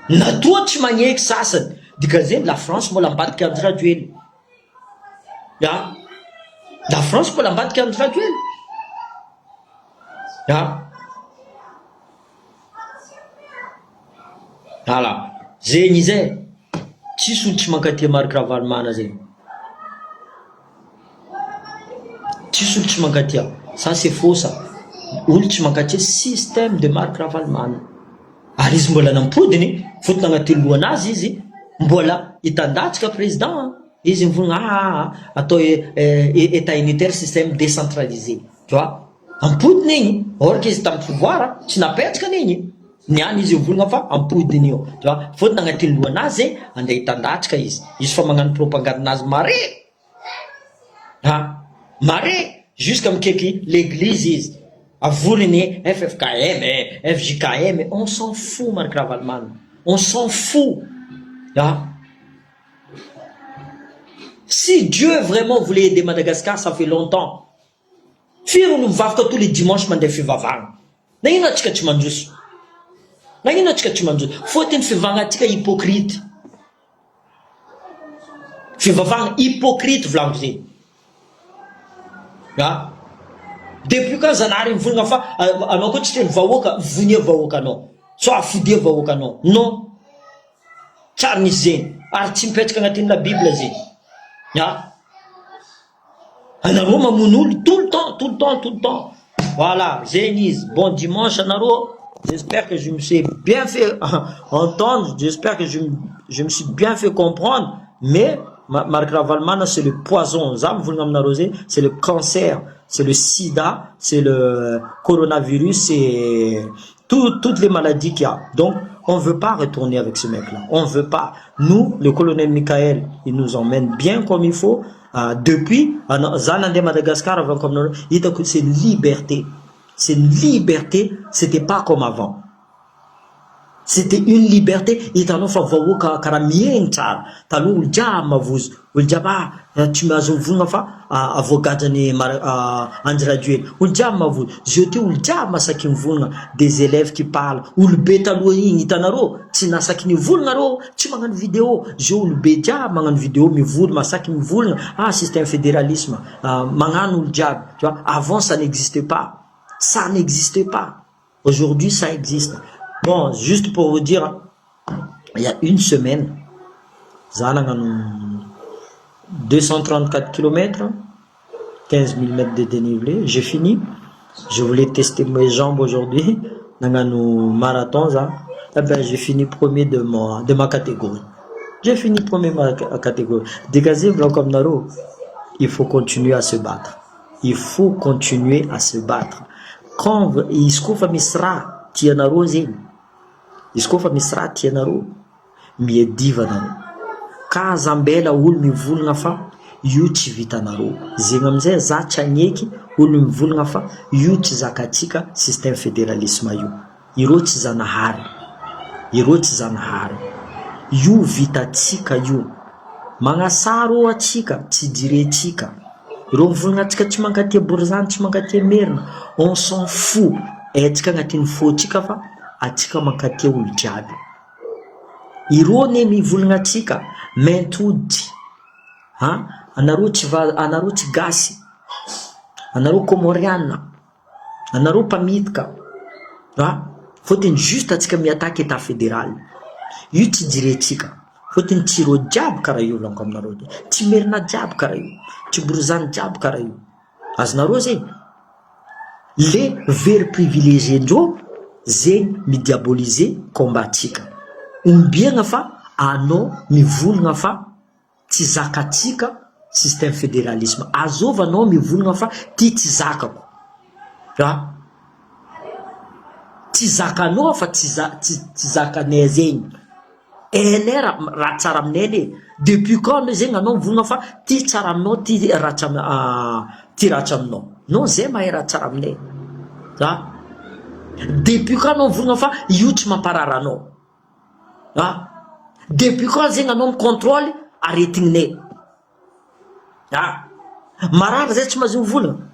natoa tsy magneky sasany dikan'izay la France mbola ambadika Andry Rajoely a la France mbola ambadika Andry Rajoely a ala zegny izy e tsisy olo tsy mankatia Marc Ravalomanana zegny tsisy olo tsy mankatia ça c'est faux ça olo tsy mankatia système de Marc Ravalomanana ary izy mbola nampodiny fotony agnatin'ny lohanazy izy mbola hitandatsika président izy mivolagna ah atao état unitaire système décentralisé tu vois ampodiny igny or que izy tamin'ny pouvoir tsy napetraka an'igny niany izy mivolagna fa ampodiny io tu vois fotony agnatin'ny lohanazy andeha hitandatsika izy izy fa magnano propagande-nazy mare ah mare jusqu'à mikaiky l'église izy avolony FFKM FJKM on s'en fout Marc Ravalomanana on s'en fout ah si Dieu vraiment voulait aider Madagascar ça fait longtemps firy olo mivavaka tous les dimanches mandeha fivavahana na ino atsika tsy mandroso na ino atsika tsy mandroso fôtony fivavahana atsika hypocrite fivavahana hypocrite volaniko zegny ah depuis quand zanahary mivolagna fa anao koa tsy teny vahoaka vonia vahoaka anao so afodia vahoaka anao non tsary nisy zegny ary tsy mipetraka agnatin'ny la bible zegny. Ah! Anareo mamono olo tout le temps, tout le temps, tout le temps. Voilà, zegny izy. Bon dimanche anareo. J'espère que je me suis bien fait entendre, j'espère que je me suis bien fait comprendre, mais Marc Ravalomanana, c'est le poison. Za mivolagna aminareo zegny, c'est le cancer, c'est le sida, c'est le coronavirus, c'est toutes les maladies qu'il y a. Donc, on veut pas retourner avec ce mec-là. On veut pas. Nous, le colonel Michael, il nous emmène bien comme il faut. Depuis, za nandeha Madagascar avant comme hitako c'est une liberté. C'est une liberté, c'était pas comme avant. C'était une liberté, hitanao fa vahoaka karaha miaigny tsara. Taloha olo jiaby mavozo, olo jiaby ah tsy mahazo mivolagna fa avoagadrany Andry Rajoelina. Olo jiaby mavozo. Zio ty olo jiaby masaky mivolagna, des élèves qui parlent. Olo be taloha igny hitanareo tsy nasaky nivolagna reo, tsy magnano vidéo. Zio olo be jiaby magnano vidéo mivoly, masaky mivolagna. Ah système fédéralisme, magnano olo jiaby. Tu vois, avant ça n'existait pas. Ça n'existait pas. Aujourd'hui, ça existe. Bon, juste pour vous dire, il y a une semaine, za nagnano 234 kilomètres, 15 000 mètres de dénivelé. J'ai fini. Je voulais tester mes jambes aujourd'hui. Nagnano marathon, za. Eh ben, j'ai fini premier de ma catégorie. J'ai fini premier de ma catégorie. Dégazé blanc comme Naro. Il faut continuer à se battre. Il faut continuer à se battre. Quand izy koa fa misy raha tianareo zegny, izy koa fa misy raha tianareo, miadiva anareo. Ka aza ambela olo mivolagna fa io tsy vitanareo. Zegny amizay za tsy agneky olo mivolagna fa io tsy zakatsika système fédéralisme io. Ireo tsy zanahary. Ireo tsy zanahary. Io vitatsika io. Magnasara atsika tsy jirentsika. Ireo mivolagna atsika tsy mankatia borizany, tsy mankatia merina. On s'en fout. Aitsika agnatin'ny fôtsika fa atsika mankatia olo jiaby. Ireo ne mivolagna atsika mainty hoditsy. Ha? Anareo tsy va anareo tsy gasy. Anareo komoriana. Anareo mpamitika. Ha? Fôtony juste atsika miattaque état fédéral. Io tsy jirentsika. Fôtony tsy ireo jiaby karaha io volaniko aminareo ty. Tsy merina jiaby karaha io. Tsy borizany jiaby karaha io. Azonareo zegny? Le very privilégié ndreo zegny midiaboliser combat-tsika. Ombiagna fa anao mivolagna fa tsy zakatsika système fédéralisme. Azova anao mivolagna fa ty tsy zakako. Ha? Tsy zakanao fa tsy za tsy tsy zakanay zegny. Hainay raha raha tsara aminay anie. Depuis quand zegny anao mivolagna fa ty tsara aminao ty ratsy ty ratsy aminao. Non zay mahay raha tsara aminay. Ha? Depuis quand anao mivolagna fa io tsy mamparary anao. Ha? Depuis quand zegny anao micontrôle aretigninay. Ha? Marary zay tsy mahazo mivolagna.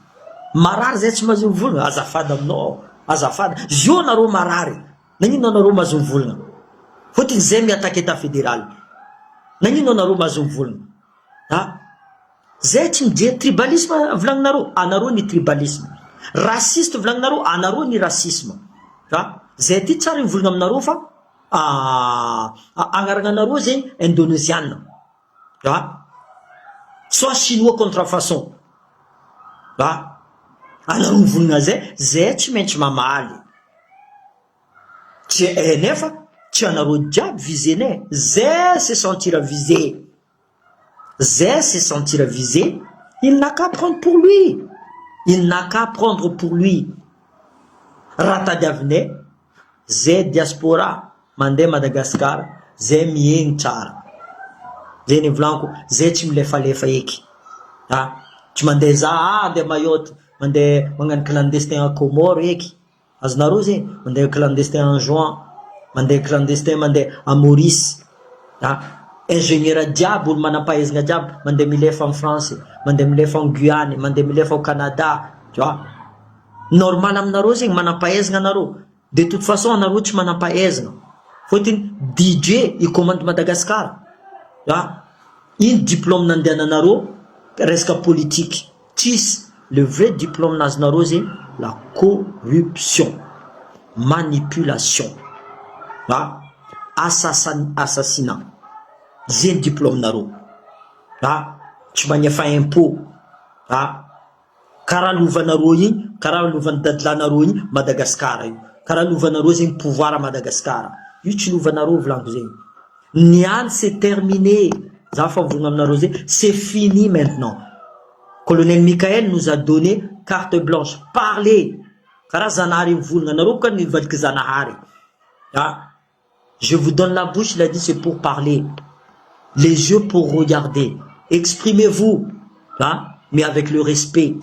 Marary zay tsy mahazo mivolagna. Azafady aminao. Azafady. Zio anareo marary. Nagnino anareo mahazo mivolagna? Fôtony zay miattaque état fédéral. Nagnino anareo mahazo mivolagna? Ha? Zay tsy mijery tribalisme volagninareo. Anareo ny tribalisme. Raciste volagninareo. Anareo ny racisme. Ha? Zay ty tsara mivolagna aminareo fa agnarana anareo zegny indonésiana. Ha? Soit chinois contrefaçon. Ha? Anareo mivolagna zay, zay tsy maintsy mamaly. Tsy nefa tsy anareo jiaby visenay. Zay se sentir visé. Zay se sentir visé, il n'a qu'à prendre pour lui. Il n'a qu'à prendre pour lui. Raha tadiavinay, zay diaspora mandeha Madagasikara, zay miegny tsara. Zay ny volaniko, zay tsy milefalefa eky. Ah, tsy mandeha za ah andeha Mayotte, mandeha magnano clandestin à Comores eky. Azonareo zegny, mandeha clandestin Anjouan, mandeha clandestin mandeha à Maurice. Ah, ingénieur jiaby olo manam-pahaizana jiaby mandeha milefa en France, mandeha milefa en Guyane, mandeha milefa au Canada, tu vois. Normal aminareo zegny manam-pahaizana anareo. De toute façon anareo tsy manam-pahaizana. Fôtony DJ i commande Madagascar. Ah, ino diplôme nandehananareo resaka politique. Tsisy le vrai diplôme nazonareo zegny la corruption, manipulation, ah, assassin assassinat. Zegny diplôme nareo. Ah, Tsy magnefa impôt a! Karaha lovanareo igny, karaha lovan'i dadilahinareo igny Madagascar io. Karaha lovanareo zegny pouvoir à Madagascar. Io tsy lovanareo volaniko zegny. Ny any c'est terminé, za fa mivolagna aminareo zay, c'est fini maintenant. Colonel Mickaël nous a donné carte blanche, parlez! Karaha Zanahary mivolagna, nareo boka nivadiky Zanahary a! Je vous donne la bouche, il a dit c'est pour parler, les yeux pour regarder, exprimez-vous a, mais avec le respect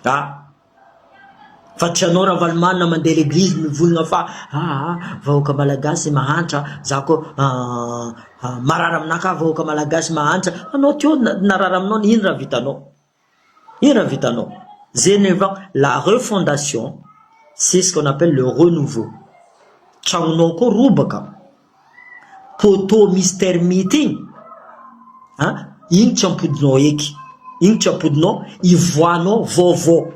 a! Fa tsy anao Ravalomanana mandeha l'église mivolagna fa aa vahoaka malagasy mahantra, za koa marary aminakahy vahoaka malagasy mahantra, anao teo narary aminao ino raha vitanao? Ino raha vitanao? Zay nefa la refondation c'est ce qu'on appelle le renouveau, tragnonao koa robaka, poteau misy termite igny an, igny tsy ampodinao eky, igny tsy ampodinao, ivoahanao vaovao,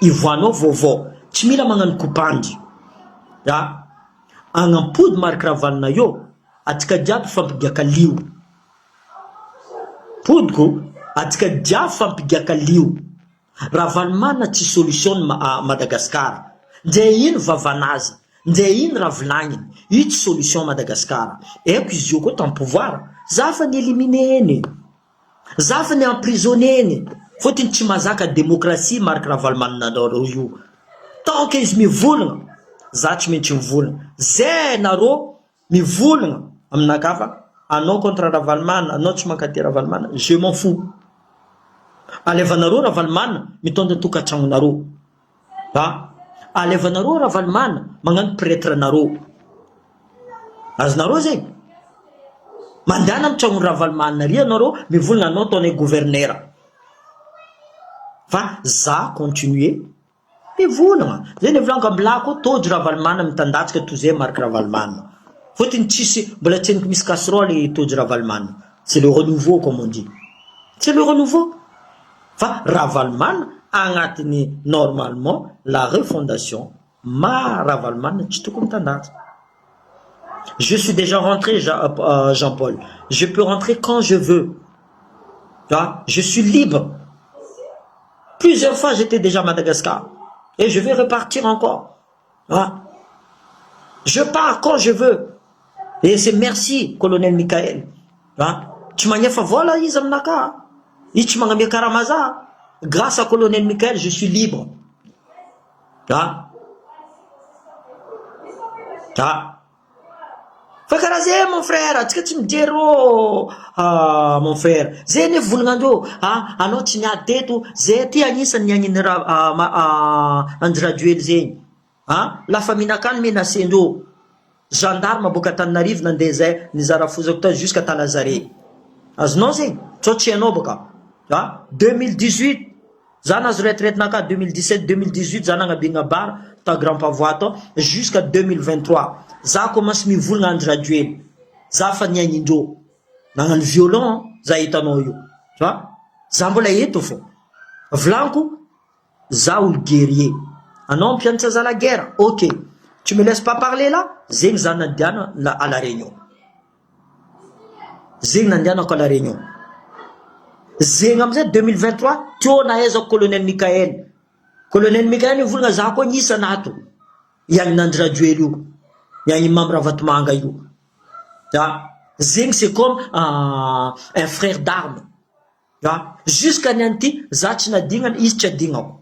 ivoahanao vaovao, tsy mila magnano kopandy a, agnampody Marc Ravalona eo, atsika jiaby fampigiaka lio. Podiko, atsika jiaby fampigaka lio. Ravalomanana tsy solution ny Madagascar. Ndre ino vavanazy, ndre ino raha volagniny, io tsy solution Madagascar. Aiko izy io koa tam pouvoir, za fa ni eliminer eny. Za fa ni emprisonner eny. Fotony tsy mazaka démocratie Marc Ravalomanana nareo io. Tant que izy mivolagna, za tsy maintsy mivolagna. Zay nareo Mivolagna aminakahy fa anao contre Ravalomanana, anao tsy mankatia Ravalomanana, je m'en fous. Alevanareo Ravalomanana mitondra tokantragnonareo a! Alevanareo Ravalomanana magnano pretre nareo. Azonareo zegny? Mandehana amy tragnony Ravalomanana ary anareo mivolagna anao ataonay gouverneur. Fa za continuer. Mivolagna! Zay ny volaniko ambilà koa Tojo Ravalomanana mitandatsaka toy zay Marc Ravalomanana. Fotony tsisy mbola tsy henoko misy casserole Tojo Ravalomanana. C'est le renouveau comme on dit. C'est le renouveau. Fa Ravalomanana agnatin'ny normalement la refondation maha Ravalomanana tsy tokony mitandatsaka. Je suis déjà rentré Jean Paul, je peux rentrer quand je veux, ah je suis libre, plusieurs fois j'etais déjà à Madagascar et je vais repartir encore, ah je pars quand je veux et c'est merci colonel Mickaël, ah tsy magnefa vola izy aminakahy, izy tsy magnamia karama za, grâce à colonel Mickaël je suis libre. Ah! Ah! Fa karaha zay mon frère, antsika tsy mijery rô mon frère, zay anie volagnandreo, ah anao tsy niady teto, zay aty agnisan'ny niaignin'i ra- Andry Rajoely zegny, ah la famille nakany menacendreo, gendarme boaka Antananarivo nandeha zay nizara fozako tao jusqu'à Tanazare, azonao zegny? Tsao tsy hainao bôka, ah 2018. Za nahazo retraite naka 2017, 2018 za nagnabegna bar ta grand pavois tao jusqu'à 2023 za commence mivolagna Andry Rajoely za fa niaignindreo nagnano violon za hitanao io fa za mbola eto fô volaniko za olo guerrier anao mampianatra za la guerre ok tu me laisse pas parler là zegny za nandiana à la réunion. Zegny nandehanako à la réunion. Zegny amizay 2023 teo nahaizako colonel Mickaël. Colonel Mickaël nivolagna za koa agnisany ato hiagnina Andry Rajoely io, hiagniny Mamy Ravatomanga io. A zegny c'est comme un frère d'arme. A jusqu'à niany ty za tsy nadignany izy tsy adignako.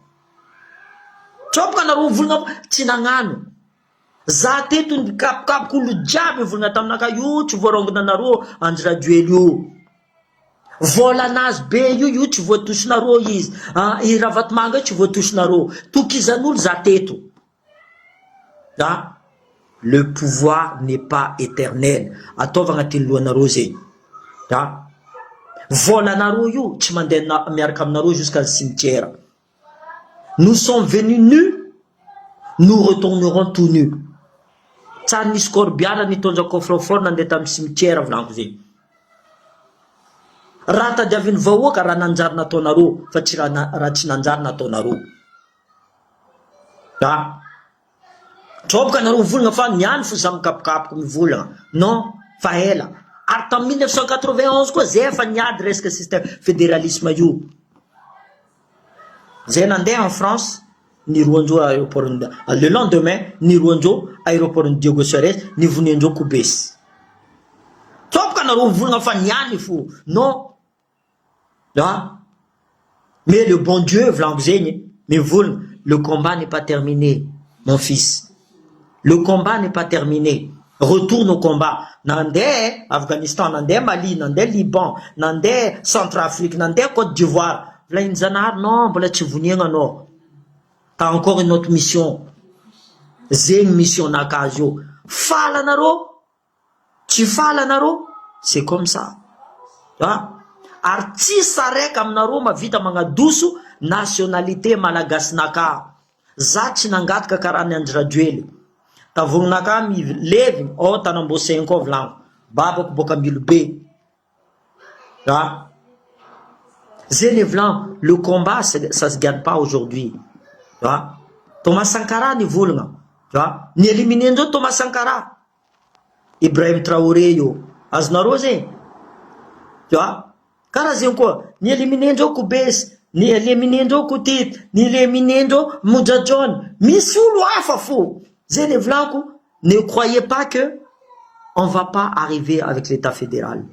Tsôpaka nareo mivolagna fa tsy nagnano. Za teto nikapokapoka olo jiaby nivolagna taminakahy io tsy voarongona nareo Andry Rajoely io. Vôlanazy be io io tsy voatosinareo izy. Ah i Ravatomanga io tsy voatosinareo. Tokizan'olo za teto. Ah le pouvoir n'est pas éternel. Ataovy agnatin'ny lohanareo zegny. Ah vôlanareo io tsy mandeha miaraka aminareo jusqu'à ny cimetière. Nous sommes venus nus, nous retournerons tout nus. Tsary nisy corbillard nitondra coffre fort nandeha tamin'ny cimetière volaniko zegny. Raha tadiavin'ny vahoaka raha nanjary nataonareo fa tsy raha raha tsy nanjary nataonareo. Ah! Troboka nareo mivolagna fa niany fo za mikapokapoka mivolagna non fa ela. Ary tamin'ny 1991 koa zay efa niady resaka système fédéralisme io. Zay nandeha en France, niroandreo aéroport, le lendemain niroandreo aéroport ny Diego Suarez, nivoniandreo Kobesy. Tompoko anareo mivolagna fa niany fo. Non. Ah. Mais le bon Dieu, volaniko zegny, mivolagna, le combat n'est pas terminé, mon fils. Le combat n'est pas terminé. Retourne au combat. Nandeha Afghanistan, nandeha Mali, nandeha Liban, nandeha Centrafrique, nandeha Côte d'Ivoire. Volagniny Zanahary, non, mbola tsy voniagna anao. T'as encore une autre mission. Zegny mission nakazy io. Faly anareo, tsy faly anareo, c'est comme ça. Ah. Ary tsisy araiky aminareo mavita magnadoso nationalité malagasinaka. Za tsy nangataka karaha ny Andry Rajoely. Tavogninaka milevigny ao Tanambosenko ao volaniko. Babako boaka Ambilobe. Ah. Zay volagno, le combat ça se gagne pas aujourd'hui. Ah. Thomas Sankara nivolagna. Ah. Ny éliminer-ndreo Thomas Sankara. Ibrahim Traoré io. Azonareo zegny? Tu vois? Karaha zegny koa, ny éliminer-ndreo Kobesy, ny éliminer-ndreo Kotity, ny éliminer-ndreo Monja John. Misy olo hafa fo. Zay ny volaniko, ne croyez pas que on va pas arriver avec l'état fédéral.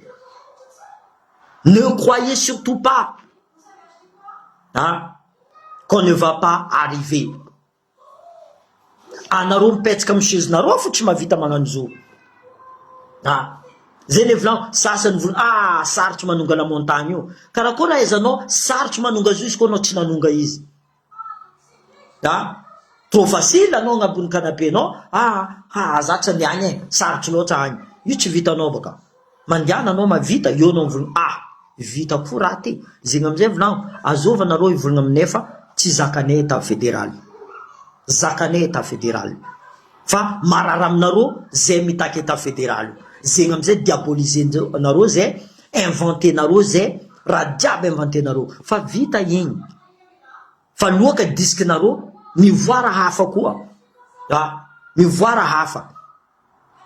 Ne croyez surtout pas, hein, qu'on ne va pas arriver. Anareo mipetsaka amy chaise-nareo fo tsy mahavita magnano zo. Ah. Zay le volagno, sasany volagno, ah, sarotry manonga la montagne io. Karakory ahaizanao sarotry manonga azy io izy koa anao tsy nanonga izy? Ah, trop facile anao agnabon'ny canapé-nao, ah, ah, zatra ny agny e, sarotry loatra agny. Io tsy vitanao baka. Mandehana anao mavita, eo anao mivolagna, ah, vita koa raha ty. Zegny amizay volagno, azova anareo hivolagna aminay fa tsy zakanay état fédéral. Zakanay état fédéral. Fa marary aminareo zay mitaky état fédéral io. Zegny amizay diaboliser-nareo zay, inventé-nareo zay, raha jiaby inventé-nareo. Fa vita igny. Fa loaka disque-nareo mivoara hafa koa. Ah, mivoara hafa.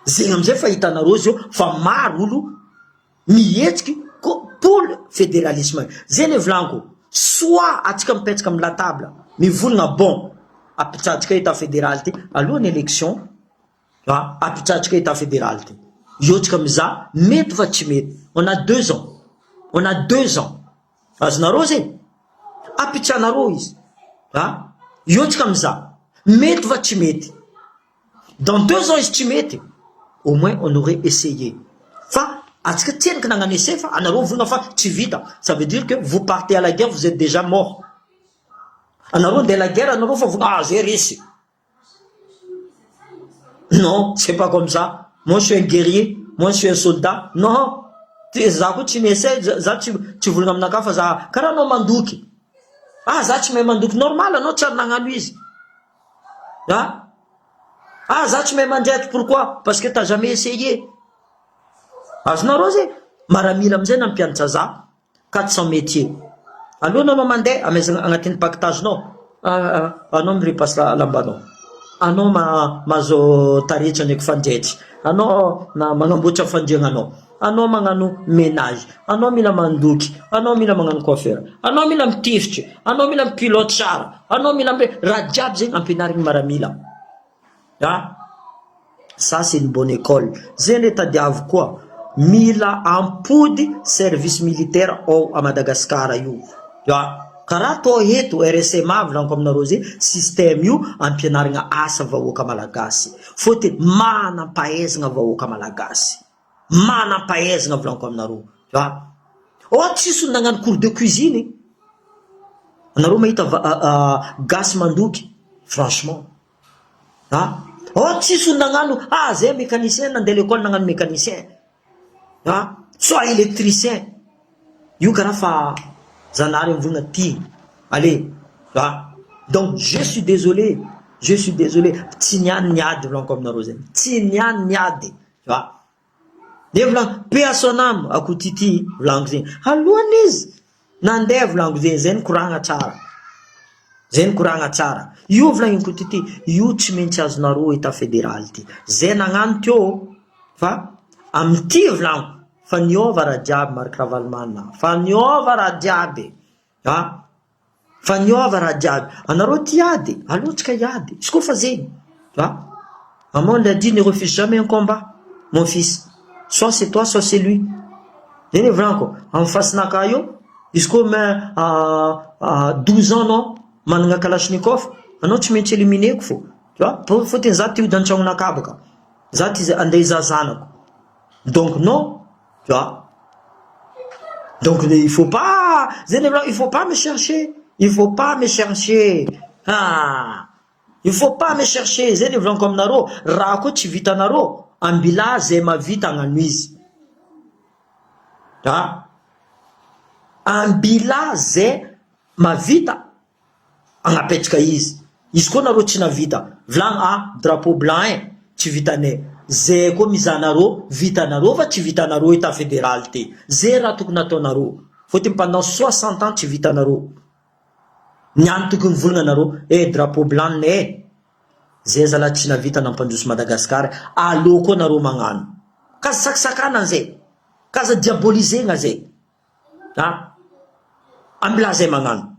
Zegny amizay fa hitanareo zio fa maro olo mihetsiky ko pour fédéralisme. Zay le volaniko, soit atsika mipetsaka amy la table, mivolagna bon, apitsatsika état fédéral ty alohan'ny élection, ah, apitsatsika état fédéral ty. Io tsika mizaha mety fa tsy mety. On a 2 ans. On a 2 ans. Azonareo zegny? Apitsanareo izy. Ah, io tsika mizaha mety fa tsy mety. Dans 2 ans izy tsy mety, au moins on aurait essayé. Fa atsika tseniky nagnano essai fa anareo volagna fa tsy vita. Ça veut dire que vous partez à la guerre, vous êtes déjà mort. Anareo andeha la guerre, anareo fa volagna ah zay resy. Non, c'est pas comme ça. Moi je suis un guerrier, moi je suis un soldat. Non. Za koa tsy miessai, za tsy volagna aminakahy fa za karaha anao mandoky. Ah, za tsy mahay mandoky normal anao tsy ary nagnano izy. Ah. Ah, za tsy mahay mandraiky pourquoi? Parce que t'as jamais essayé. Azonareo zay? Maramila amizay nampianatra za 400 métiers. Aloha anao mandeha amezana agnatin'ny paquetage-nao. Anao mirepasse lambanao. Anao mahazo taretra ndraiky fandraitry. Anao na magnamboatra fandriagnanao. Anao magnano ménage. Anao mila mandoky. Anao mila magnano coiffeur. Anao mila mitifitry. Anao mila mipilote tsara. Anao mila raha jiaby zegny ampianarigny maramila. Ah, ça c'est une bonne école. Zay le tadiavo koa. Mila ampody service militaire ao à Madagasikara io. Ah, karaha atao eto RSMA volaniko aminareo zay système io ampianarigna asa vahoaka malagasy. Fôtony manam-pahaizana vahoaka malagasy. Manam-pahaizana volaniko aminareo. Ah, oh tsisy olo nagnano cours de cuisine. Anareo mahita gasy mandoky franchement. Ah, oh tsisy olo nagnano ah zay mécanicien nandeha l'école nagnano mécanicien. Ah, soit électricien. Io karaha fa Zanahary mivolagna ty. Allez, ah. Donc je suis désolé, je suis désolé. Tsy niany niady volaniko aminareo zegny. Tsy niany niady. Ah. De volagno paix à son âme akotity volaniko zegny. Alohany izy nandeha volaniko zegny, zay nikoragna tsara. Zay nikoragna tsara. Io volagniko ty io tsy maintsy azonareo état fédéral ty. Zay nagnano teo fa amity volaniko Fa niova raha jiaby Marc Ravalomanana, fa niova raha jiaby a! Fa niova raha jiaby, anareo tia ady, aleo tsika hiady, izy koa fa zegny a! Maman l'a dit ne refuse jamais un combat mon fils, soit c'est toi soit c'est lui, zay ny volaniko, amin'ny fasinakahy io, izy koa main 12 ans anao manana kalachnikov, anao tsy maintsy éliminer-ko fô, tu vois, fôtony za te hody an-tragnonakahy bôka, za te andeha hizaha zanako. Donc non, tu vois. Donc il faut pas, il faut pas me chercher, il faut pas me chercher. Ah, il faut pas me chercher. Zay ny volaniko aminareo, raha koa tsy vitanareo, ambila zay mahavita hagnano izy. Ah, ambila zay mahavita Agnapetraka izy. Izy koa nareo tsy navita. Vilagno ah drapeau blanc eh tsy vitanay. Zay koa mizaha nareo vitanareo fa tsy vitanareo etat federal ty. Zay raha tokony ataonareo. Fotony pendant 60 ans tsy vitanareo. Niany tokony mivolagna nareo eh drapeau blanc nay eh. Zay zalahy tsy navita nampandroso Madagascar aleo koa nareo magnano. K'aza sakasakana zay. K'aza diabolisegna zay. Ah ambilà zay magnano.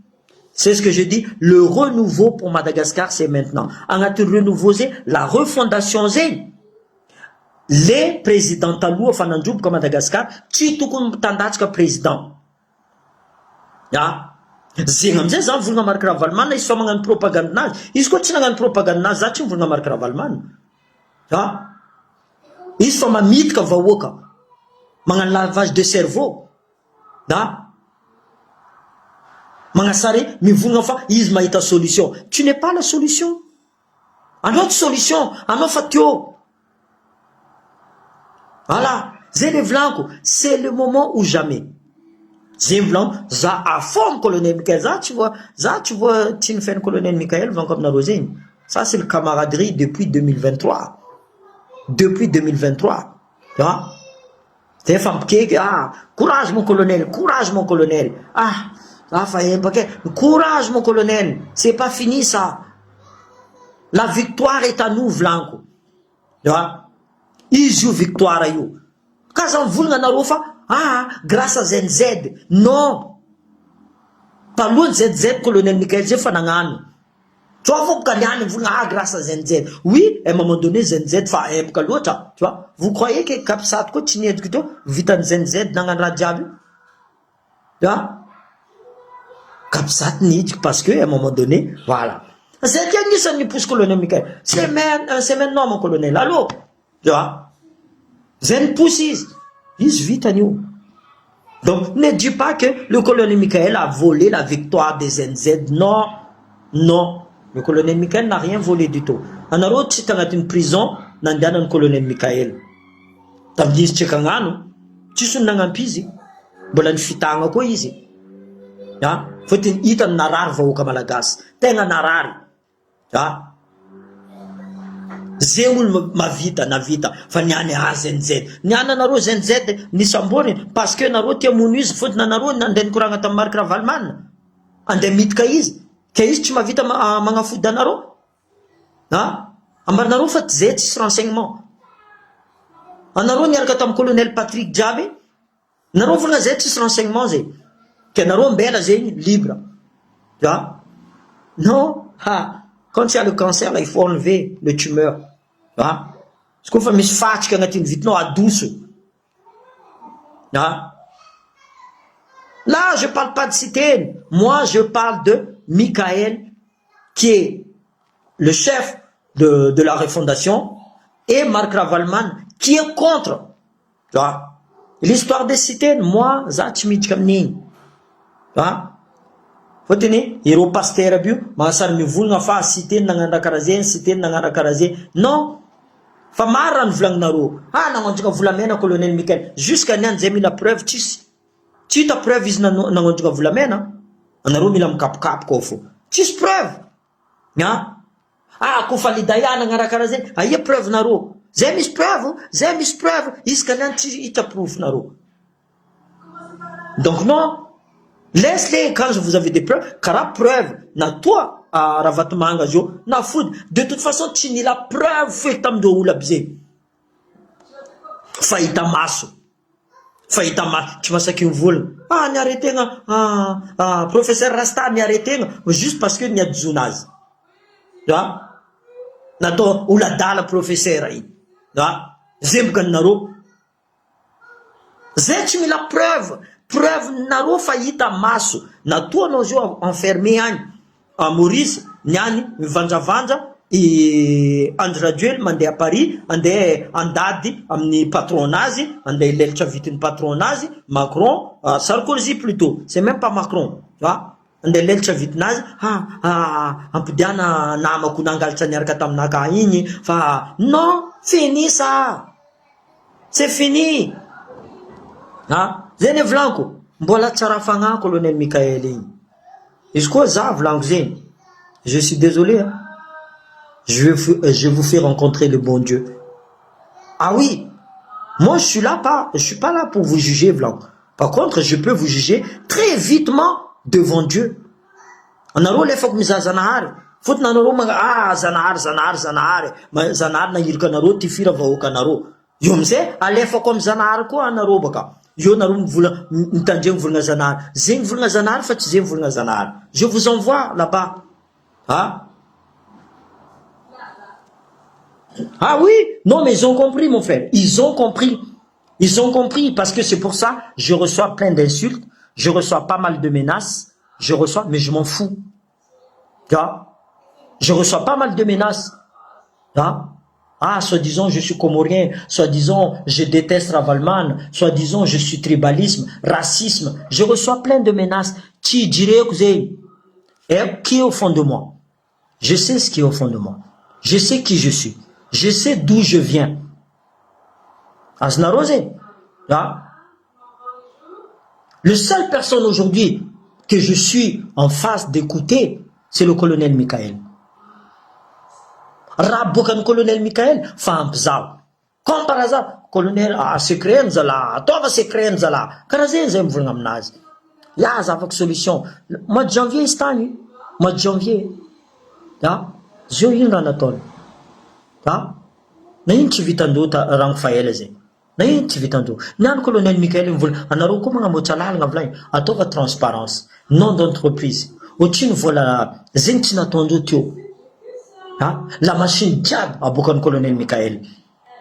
C'est ce que je dis, le renouveau pour Madagascar c'est maintenant. Agnatin'ny renouveau zay, la refondation zay, le président taloha fa nandroboka Madagascar tsy tokony mitandatsaka président. Ah zegny amizay za mivolagna Marc Ravalomanana izy fa magnano propagande-nazy, izy koa tsy nagnano propagande-nazy za tsy mivolagna Marc Ravalomanana. Ah izy fa mamitika vahoaka, magnano lavage de cerveau. Da magnasary mivolagna fa izy mahita solution. Tu n'es pas la solution. Anao tsy solution, anao fa teo. Voilà, zay le volaniko, c'est le moment ou jamais. Zay volaniko, za à fond colonel Michael, za tsy voa, za tsy voa tsy nifeno colonel Michael volaniko aminareo zegny. Ça c'est le camaraderie depuis 2023. Depuis 2023. Ah. Zay fa mikaiky ah courage mon colonel, courage mon colonel. Ah, za fa empaka e. Courage mon colonel, c'est pas fini ça. La victoire est à nous volaniko. Ah. Izy io victoire io. Ka za mivolagna anareo fa ah grâce à ZZ. Non. Taloha ZZ colonel Michael zay fa nagnano. Tu vois, faut que niany mivolagna ah grâce à ZZ. Oui, à un moment donné ZZ fa empaka loatra, tu vois. Vous croyez que Capsat koa tsy niendriky teo vitan'ny ZZ nagnano raha jiaby io? Tu vois? Capsat nidriky parce que à un moment donné, voilà. Zay ty agnisan'ny niposy colonel Michael. C'est maintenant, c'est maintenant mon colonel. Allô? Tu vois? Zay niposy izy. Izy vitany io. Donc, ne dis pas que le colonel Michael a volé la victoire des NZ. Non, non. Le colonel Michael n'a rien volé du tout. Anareo tsy tagnatin'ny prison nandehanan'ny colonel Michael. Tamin'izy tsy hagnano, tsisy olo nagnampy izy. Mbola nifitagna koa izy. Ah, fôtony hitany narary vahoaka malagasy. Tegna narary. Ah. Zay olo mavita navita fa niany ah ZZ. Niany anareo ZZ nisamboriny parce que nareo tia mono izy fôtony anareo nandeha nikoragna tamin'ny Marc Ravalomanana. Andeha mitika izy. Ke izy tsy mahavita magnafody anareo. Ah, ambaranareo fa zay tsisy renseignement. Anareo niaraka tamin'ny colonel Patrick jiaby, nareo volagna zay tsisy renseignement zay. Ke anareo mbela zegny libre. Tu vois? Non, ha, quand il y a le cancer là, il faut enlever le tumeur. Tu vois? Izy koa fa misy fatrika agnatin'ny vitinao adoso. Ah. Là, je parle pas de Siteny. Moi, je parle de Michael, qui est le chef de la refondation, et Marc Ravalomanana, qui est contre. Tu vois? L'histoire de Siteny, moi, za tsy miditra amin'igny. Tu vois? Fôtony ireo pasteur aby io mahasary mivolagna fa Siteny nagnano raha karaha zegny, Siteny nagnano raha karaha zegny. Non. Fa maro raha nivolagninareo. Ah, nagnondraka volamena colonel Michael. Jusqu'à niany zay mila preuve tsisy. Tsy hita preuve izy nagnondraka volamena. Anareo mila mikapokapoka ao fô. Tsisy preuve. Ah, ah kofa Lidaya nagnano raha karaha zegny. Aia preuve nareo? Zay misy preuve, zay misy preuve. Isaka niany tsy hita proof nareo. Donc non. Laisse-les quand vous avez des preuves, karaha preuve na toa Ravatomanga zio na fody. De toute façon tsy nila preuve feky tamindreo olo aby zegny. Fa hita maso. Fa hita maso tsy masaky mivolagna ah ny aretegna ah professeur rasta ny aretegna juste parce que niadizoana azy ah natao olo adala professeur iny ah zemboka ninareo zay tsy mila preuve preuve ninareo fa hita maso natoa anao zio enfermé any à Maurice ny any mivanjavanja i Andry Rajoely mandeha Paris andeha andady amin'ny patron nazy andeha hilelatra vitin'ny patron nazy Macron Sarkozy plutot c'est même pas Macron ah andeha hilelatra vitinazy ah ampodiana namako nangalatra niaraka taminaka igny fa non fini ça c'est fini ah zay ny volaniko mbola tsara fagnahy colonel Michael igny izy koa za volaniko zegny je suis désolé hein. Je vais, je vous fais rencontrer le bon Dieu. Ah oui, moi je suis là pas, je suis pas là pour vous juger, Blanc. Par contre, je peux vous juger très vitement devant Dieu. Anareo lefako mizaha zanahary fotony anareo maga ah zanahary zanahary zanahary zanahary nahirika anareo tifira vahoaka anareo io amizay alefako amy zanahary koa anareo baka io nareo mivola mitandregny volagna zanahary zegny volagna zanahary fa tsy zegny volagna zanahary je vous envoie là-bas ah Ah oui, non mais ils ont compris mon frère, ils ont compris. Ils ont compris parce que c'est pour ça je reçois plein d'insultes, je reçois pas mal de menaces, je reçois, mais je m'en fous. Tu vois Je reçois pas mal de menaces. Tu vois Ah, soi-disant je suis comorien, soi-disant je déteste Ravalomanana, soi-disant je suis tribalisme, racisme. Je reçois plein de menaces. Qui dirait que Et qui est au fond de moi Je sais ce qui est au fond de moi. Je sais qui je suis. Je sais d'où je viens. Azonareo zegny ah Le seule personne aujourd'hui que je suis en face d'écouter, c'est le colonel Michael. Raha boakan'ny colonel Michael fa ampy zaho. Comme par hasard, colonel ah secret ny zalahy, ataova secret ny zalahy. Karaha zegny zay mivolagna aminazy. Ya zavako solution. Mois de janvier izy tany, mois de janvier. Ah, zio ino raha nataony? Ah, na ino tsy vitandreo rango fa ela zay. Na ino tsy vitandreo. Niany colonel Michael mivola, anareo koa magnamboatra lalana volagny, ataova transparence, nom d'entreprise. Ohatrino vola zegny tsy nataondreo teo. Ah, la machine jiaby aboakan'ny colonel Michael.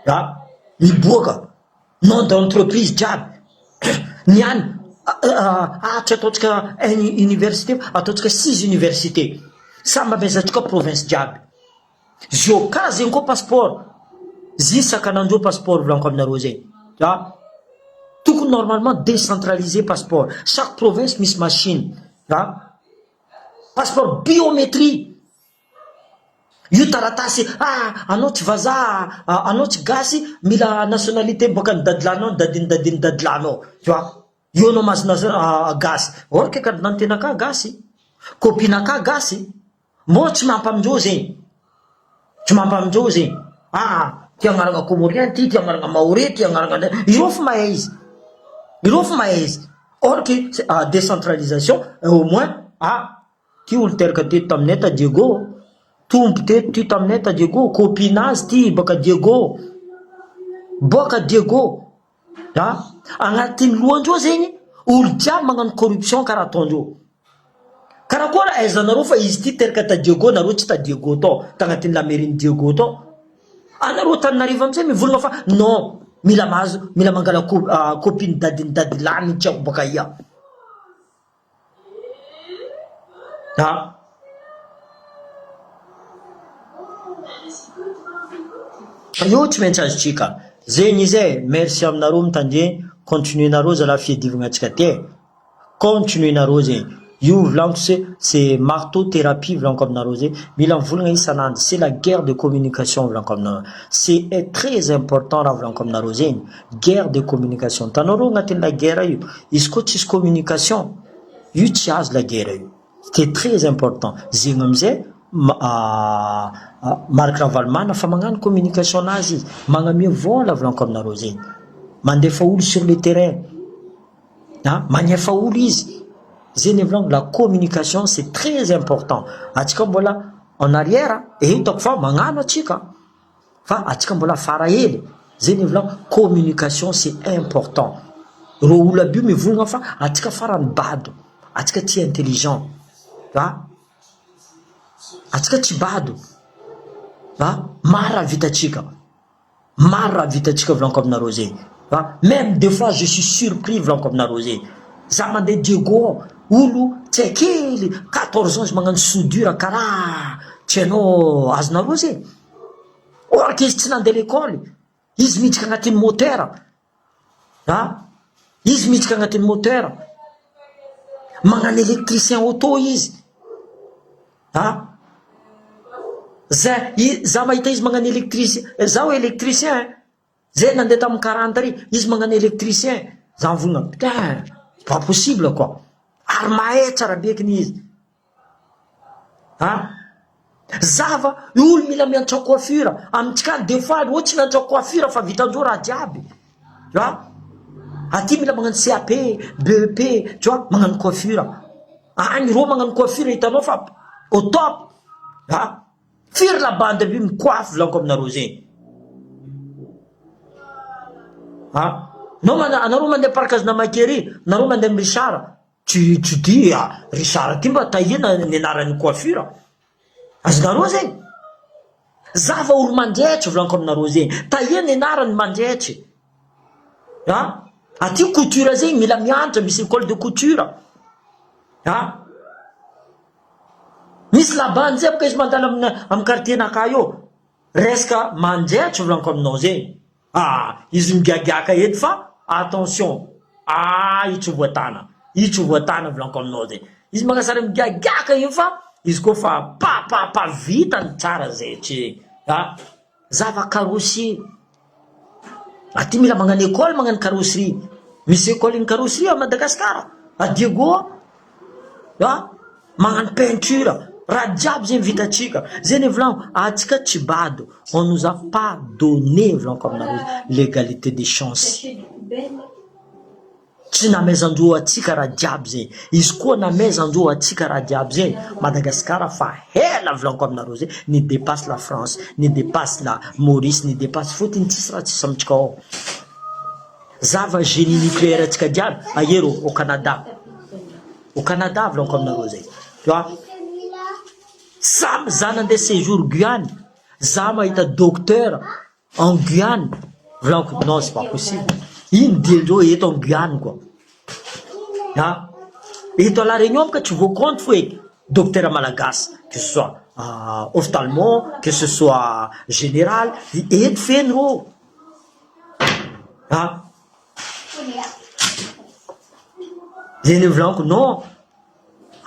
Ah, miboaka nom d'entreprise jiaby. Niany ah tsy ataontsika un université ataontsika six université. Samby ampiasantsika province jiaby. Zio karaha zegny koa passeport. Zy sakanandreo passeport volaniko aminareo zegny. Ah, tokony normalement décentraliser passeport. Chaque province misy machine. Ah, passeport biométrie. Io taratasy ah anao tsy vazaha anao tsy gasy mila nationalité boaka ny dadilanao dadiny dadiny dadilanao tu vois io anao mahazo nation gasy or ke carte d'identité naka gasy copie naka gasy mbô tsy mampy amindreo zegny tsy mampy amindreo zegny ah ty agnarana comorien ty ty agnarana maoré ty agnarana ireo fo mahay izy ireo fo mahay izy or que décentralisation au moins ah ty olo teraka teto taminay ta Diego tompo teto ty taminay ta Diego copie nazy ty baka Diego boaka Diego ah agnatin'ny lohandreo zegny olo jiaby magnano corruption karaha ataondreo karakory ahaizanareo fa izy ty teraka ta Diego nareo tsy ta Diego tao tagnatin'ny la mairie ny Diego tao anareo Tananarivo amizay mivolagna fa non mila mahazo mila mangala copie ny dadiny dadilany tsy haiko baka ia ah io tsy maintsy azotsika zegny izy e merci aminareo mitandregny continue nareo zalahy fiadivagna antsika ty e continue nareo zegny io volaniko se c'est marteau thérapie volaniko aminareo zegny mila mivolagna isan'andro c'est la guerre de communication volaniko aminareo c'est très important raha volaniko aminareo zegny guerre de communication tanareo agnatin'ny la guerre io izy koa tsisy communication io tsy azo la guerre io c'est très important zegny amizay Marc Ravalomanana fa magnano communication anazy izy magnamia vola volaniko aminareo zegny mandefa olo sur le terrain ah magnefa olo izy zegny volaniko la communication c'est très important atsika mbola en arrière e hitako fa magnano atsika fa atsika mbola afara hely zegny volaniko communication c'est important. Reo olo aby io mivolagna fa atsika farany bado, atsika tsy intelligent a! Atsika tsy bado a! Maro raha vitatsika, maro raha vitatsika volaniko aminareo zegny a! Meme des fois je suis surpris volaniko aminareo zegny, za mandeha Diego ao, olo tsy hay kely quatorze ans izy magnano soudure karaha tsy hainao azonareo zegny? Or que izy tsy nandeha lekôly, izy miditra agnatin'ny moteur. A! Izy miditra agnatin'ny moteur, magnano électricien auto izy, a! Za i za mahita izy magnano électricien, zaho électricien ein, zay nandeha tamin'ny quarante ary, izy magnano électricien, za mivolagna putain c'est pas possible quoi, ary mahay tsara be kiny izy. A! Zava, olo mila miantra coiffure, amintsika any des fois reo tsy miantra coiffure fa vitan-dreo raha jiaby, tu vois, aty mila magnano CAP, BEP, tu vois, magnano coiffure, any reo magnano coiffure hitanao fa au top, a! Firy la bandy aby mi-coiffe volaniko aminareo zegny, a! Anao mande- anareo mandeha parc Azonamaky ery, nareo mandeha amy Richard, Tu tu dis ah Richard ty mba tahiana ny anaran'ny coiffure, azonareo zegny? Za va olo mandretry volaniko aminareo zegny, tahiana ny anarany mandretry ah, aty couture zegny mila mianatra misy école de couture ah, misy labandy zay boka izy mandalo amina amy quartier nakah eo, resaka mandretry volaniko aminao zegny. Ah izy migagiaka eto fa attention ah io tsy voatana io tsy voatana volaniko aminao zay izy magnasara migagiaka io fa izy koa fa pa pa pa vitany tsara zay tsy ah zava carrossier aty mila magnano école magnano carrosserie misy école ny carrosserie à Madagascar à Diego ah magnano peinture raha jiaby zegny vitatsika zay ny volaniko atsika tsy bado On nous a pas donné volaniko aminareo l'egalite des chances, tsy namezandreo antsika raha jiaby zay, izy koa namezandreo antsika raha jiaby zay, Madagascar fa ela volaniko aminareo zay ni depasse la France, ni depasse la Maurice, ni depasse fotony tsisy raha tsisy amintsika ao, zava génie nucléaire antsika jiaby aia reo au Canada, au Canada volaniko aminareo zay, tu vois. Samy za nandeha séjour Guyane, za mahita docteur en Guyane, volaniko non c'est pas possible, ino dian-dreo eto en Guyane quoi, ah eto à la réunion boka tsy voakaonty fo e docteur malagasy que ce soit ophtalmo, que ce soit général, eto feno reo, ah zay ny volaniko non.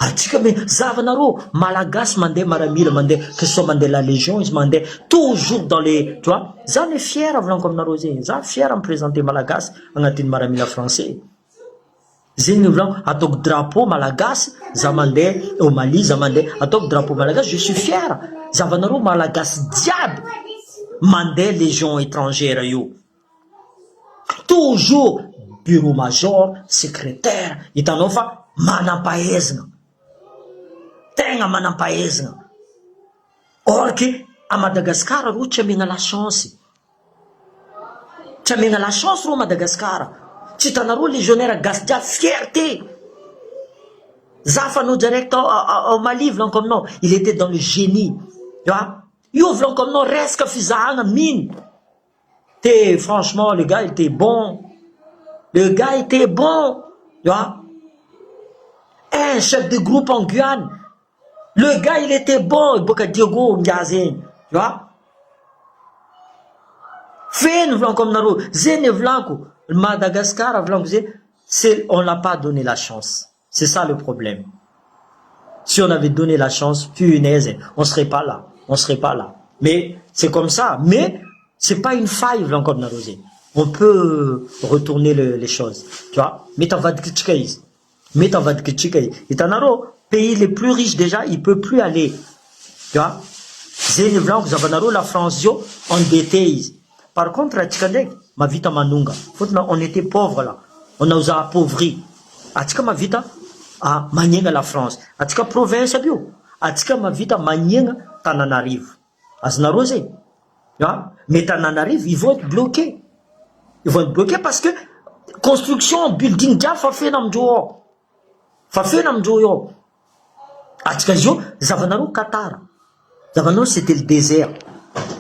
Atsika me zavanareo malagasy mandeha maramila mandeha que ce soit mandeha la légion izy mandeha toujours dans les tu vois za ne fier volaniko aminareo zegny za fier mi presenter malagasy agnatin'ny maramila français zegny ny volaniko ataoko drapeau malagasy za mandeha au Mali za mandeha ataoko drapeau malagasy je suis fier zavanareo malagasy jiaby mandeha légion étrangère io. Toujours bureau major, secretaire, hitanao fa manampahaizana, tegna manampahaizana, or que à Madagascar reo tsy amena la chance, tsy amena la chance reo à Madagascar, tsy hitanareo legionnaire gasy jiaby fierté, za fa nody araiky tao ao Mali volaniko aminao, il etait dans le génie, tu vois, io volaniko aminao resaka fizahana mino. Te franchement le gars était bon, le gars était bon tu vois, un chef de groupe en Guyane, le gars il était bon boaka Diego ngiahy zegny tu vois, feno volaniko aminareo, zay ny volaniko Madagascar volaniko zay c'est on l'a pas donné la chance. C'est ça le problème. Si on avait donné la chance, punaise, on serait pas là, on serait pas là. Mais c'est comme ça, mais c'est pas une faille volaniko aminareo zegny. On peut retourner le les choses, tu vois. Mety avadikitsika izy, mety avadikitsika izy. Hitanareo, pays les plus riches déjà, il peut plus aller, tu vois. Zegny volaniko zavanareo la France zio endetté izy. Par contre atsika ndraiky mahavita manonga, fôtony on était pauvre là, on nous a appauvri. Atsika mahavita magnegna la France, atsika province aby io, atsika mahavita magnegna Tananarivo, azonareo zay? A, mais Tananarivo ils vont être bloqué, ils vont être bloqué parce que Construction, building jiaby fa feno amindreo ao. Fa feno amindreo io ao. Atsika zio, zavanareo Qatar, zavanareo c'était le désert.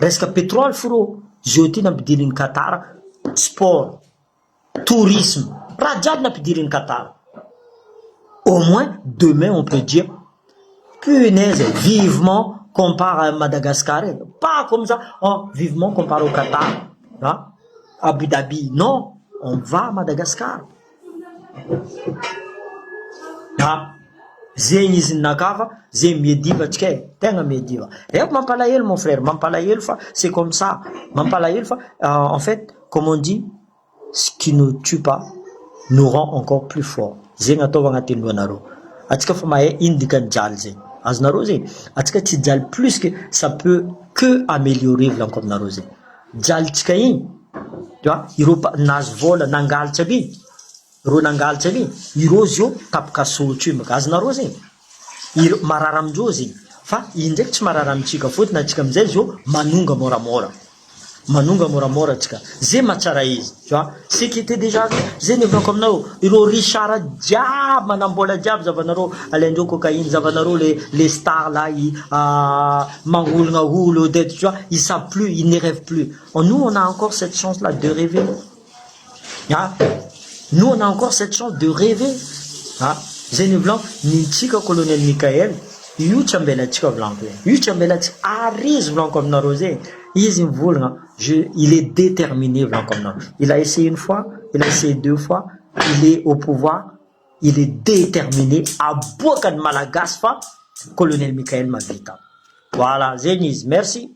Resaka pétrole fo reo, zio ty nampidirin'i Qatar, sport, tourisme, raha jiaby nampidirin'i Qatar. Au moins demain on peut dire punaise, vivement qu'on part à Madagascar e, pas comme ça, oh vivement qu'on part au Qatar, ah, Abu Dhabi, non, on va à Madagascar. Ah, zegny izy ninakava, zegny miadiva atsika e, tegna miadiva. Eko mampalahelo mon frère, mampalahelo fa c'est comme ça, mampalahelo fa en fait, comme on dit, ce qui nous tue pas nous rend encore plus fort. Zegny ataovy agnatin'ny lohanareo. Atsika fa mahay ino dikany jaly zegny. Azonareo zegny, atsika tsy jaly plus que ça peut que améliorer volaniko aminareo zegny. Jalitsika igny, tu vois, ireo nahazo vola nangalatra aby igny, ireo nangalatra aby igny, ireo zio tapaka sotro io baka azonareo zegny. Ireo marary amindreo zegny, fa iny ndraiky tsy marary amitsika fôtony atsika amizay zio manonga moramora. Manonga moramora atsika. Zay mahatsara izy, tu vois. Ce qui était déjà zay ny volaniko aminareo, ireo Richard jiaby manambola jiaby zavanareo alaindreo cocaïne, zavanareo les stars là, i magnologna olo, tu vois, ils savent plus, ils ne rêvent plus. Nous on a encore cette chance là de rêver. Ah, nous on a encore cette chance de rêver. Ah, zay ny volaniko, nintsika colonel Michael, io tsy ambelatsika volaniko io, io tsy ambelatsika, ary izy volaniko aminareo zay. Izy mivolagna, il est déterminé volaniko aminareo. Il a essayé une fois, il a essayé deux fois, il est au pouvoir, il est déterminé aboakany Malagasy fa colonel Michael mavita. Voilà, zegny izy. Merci.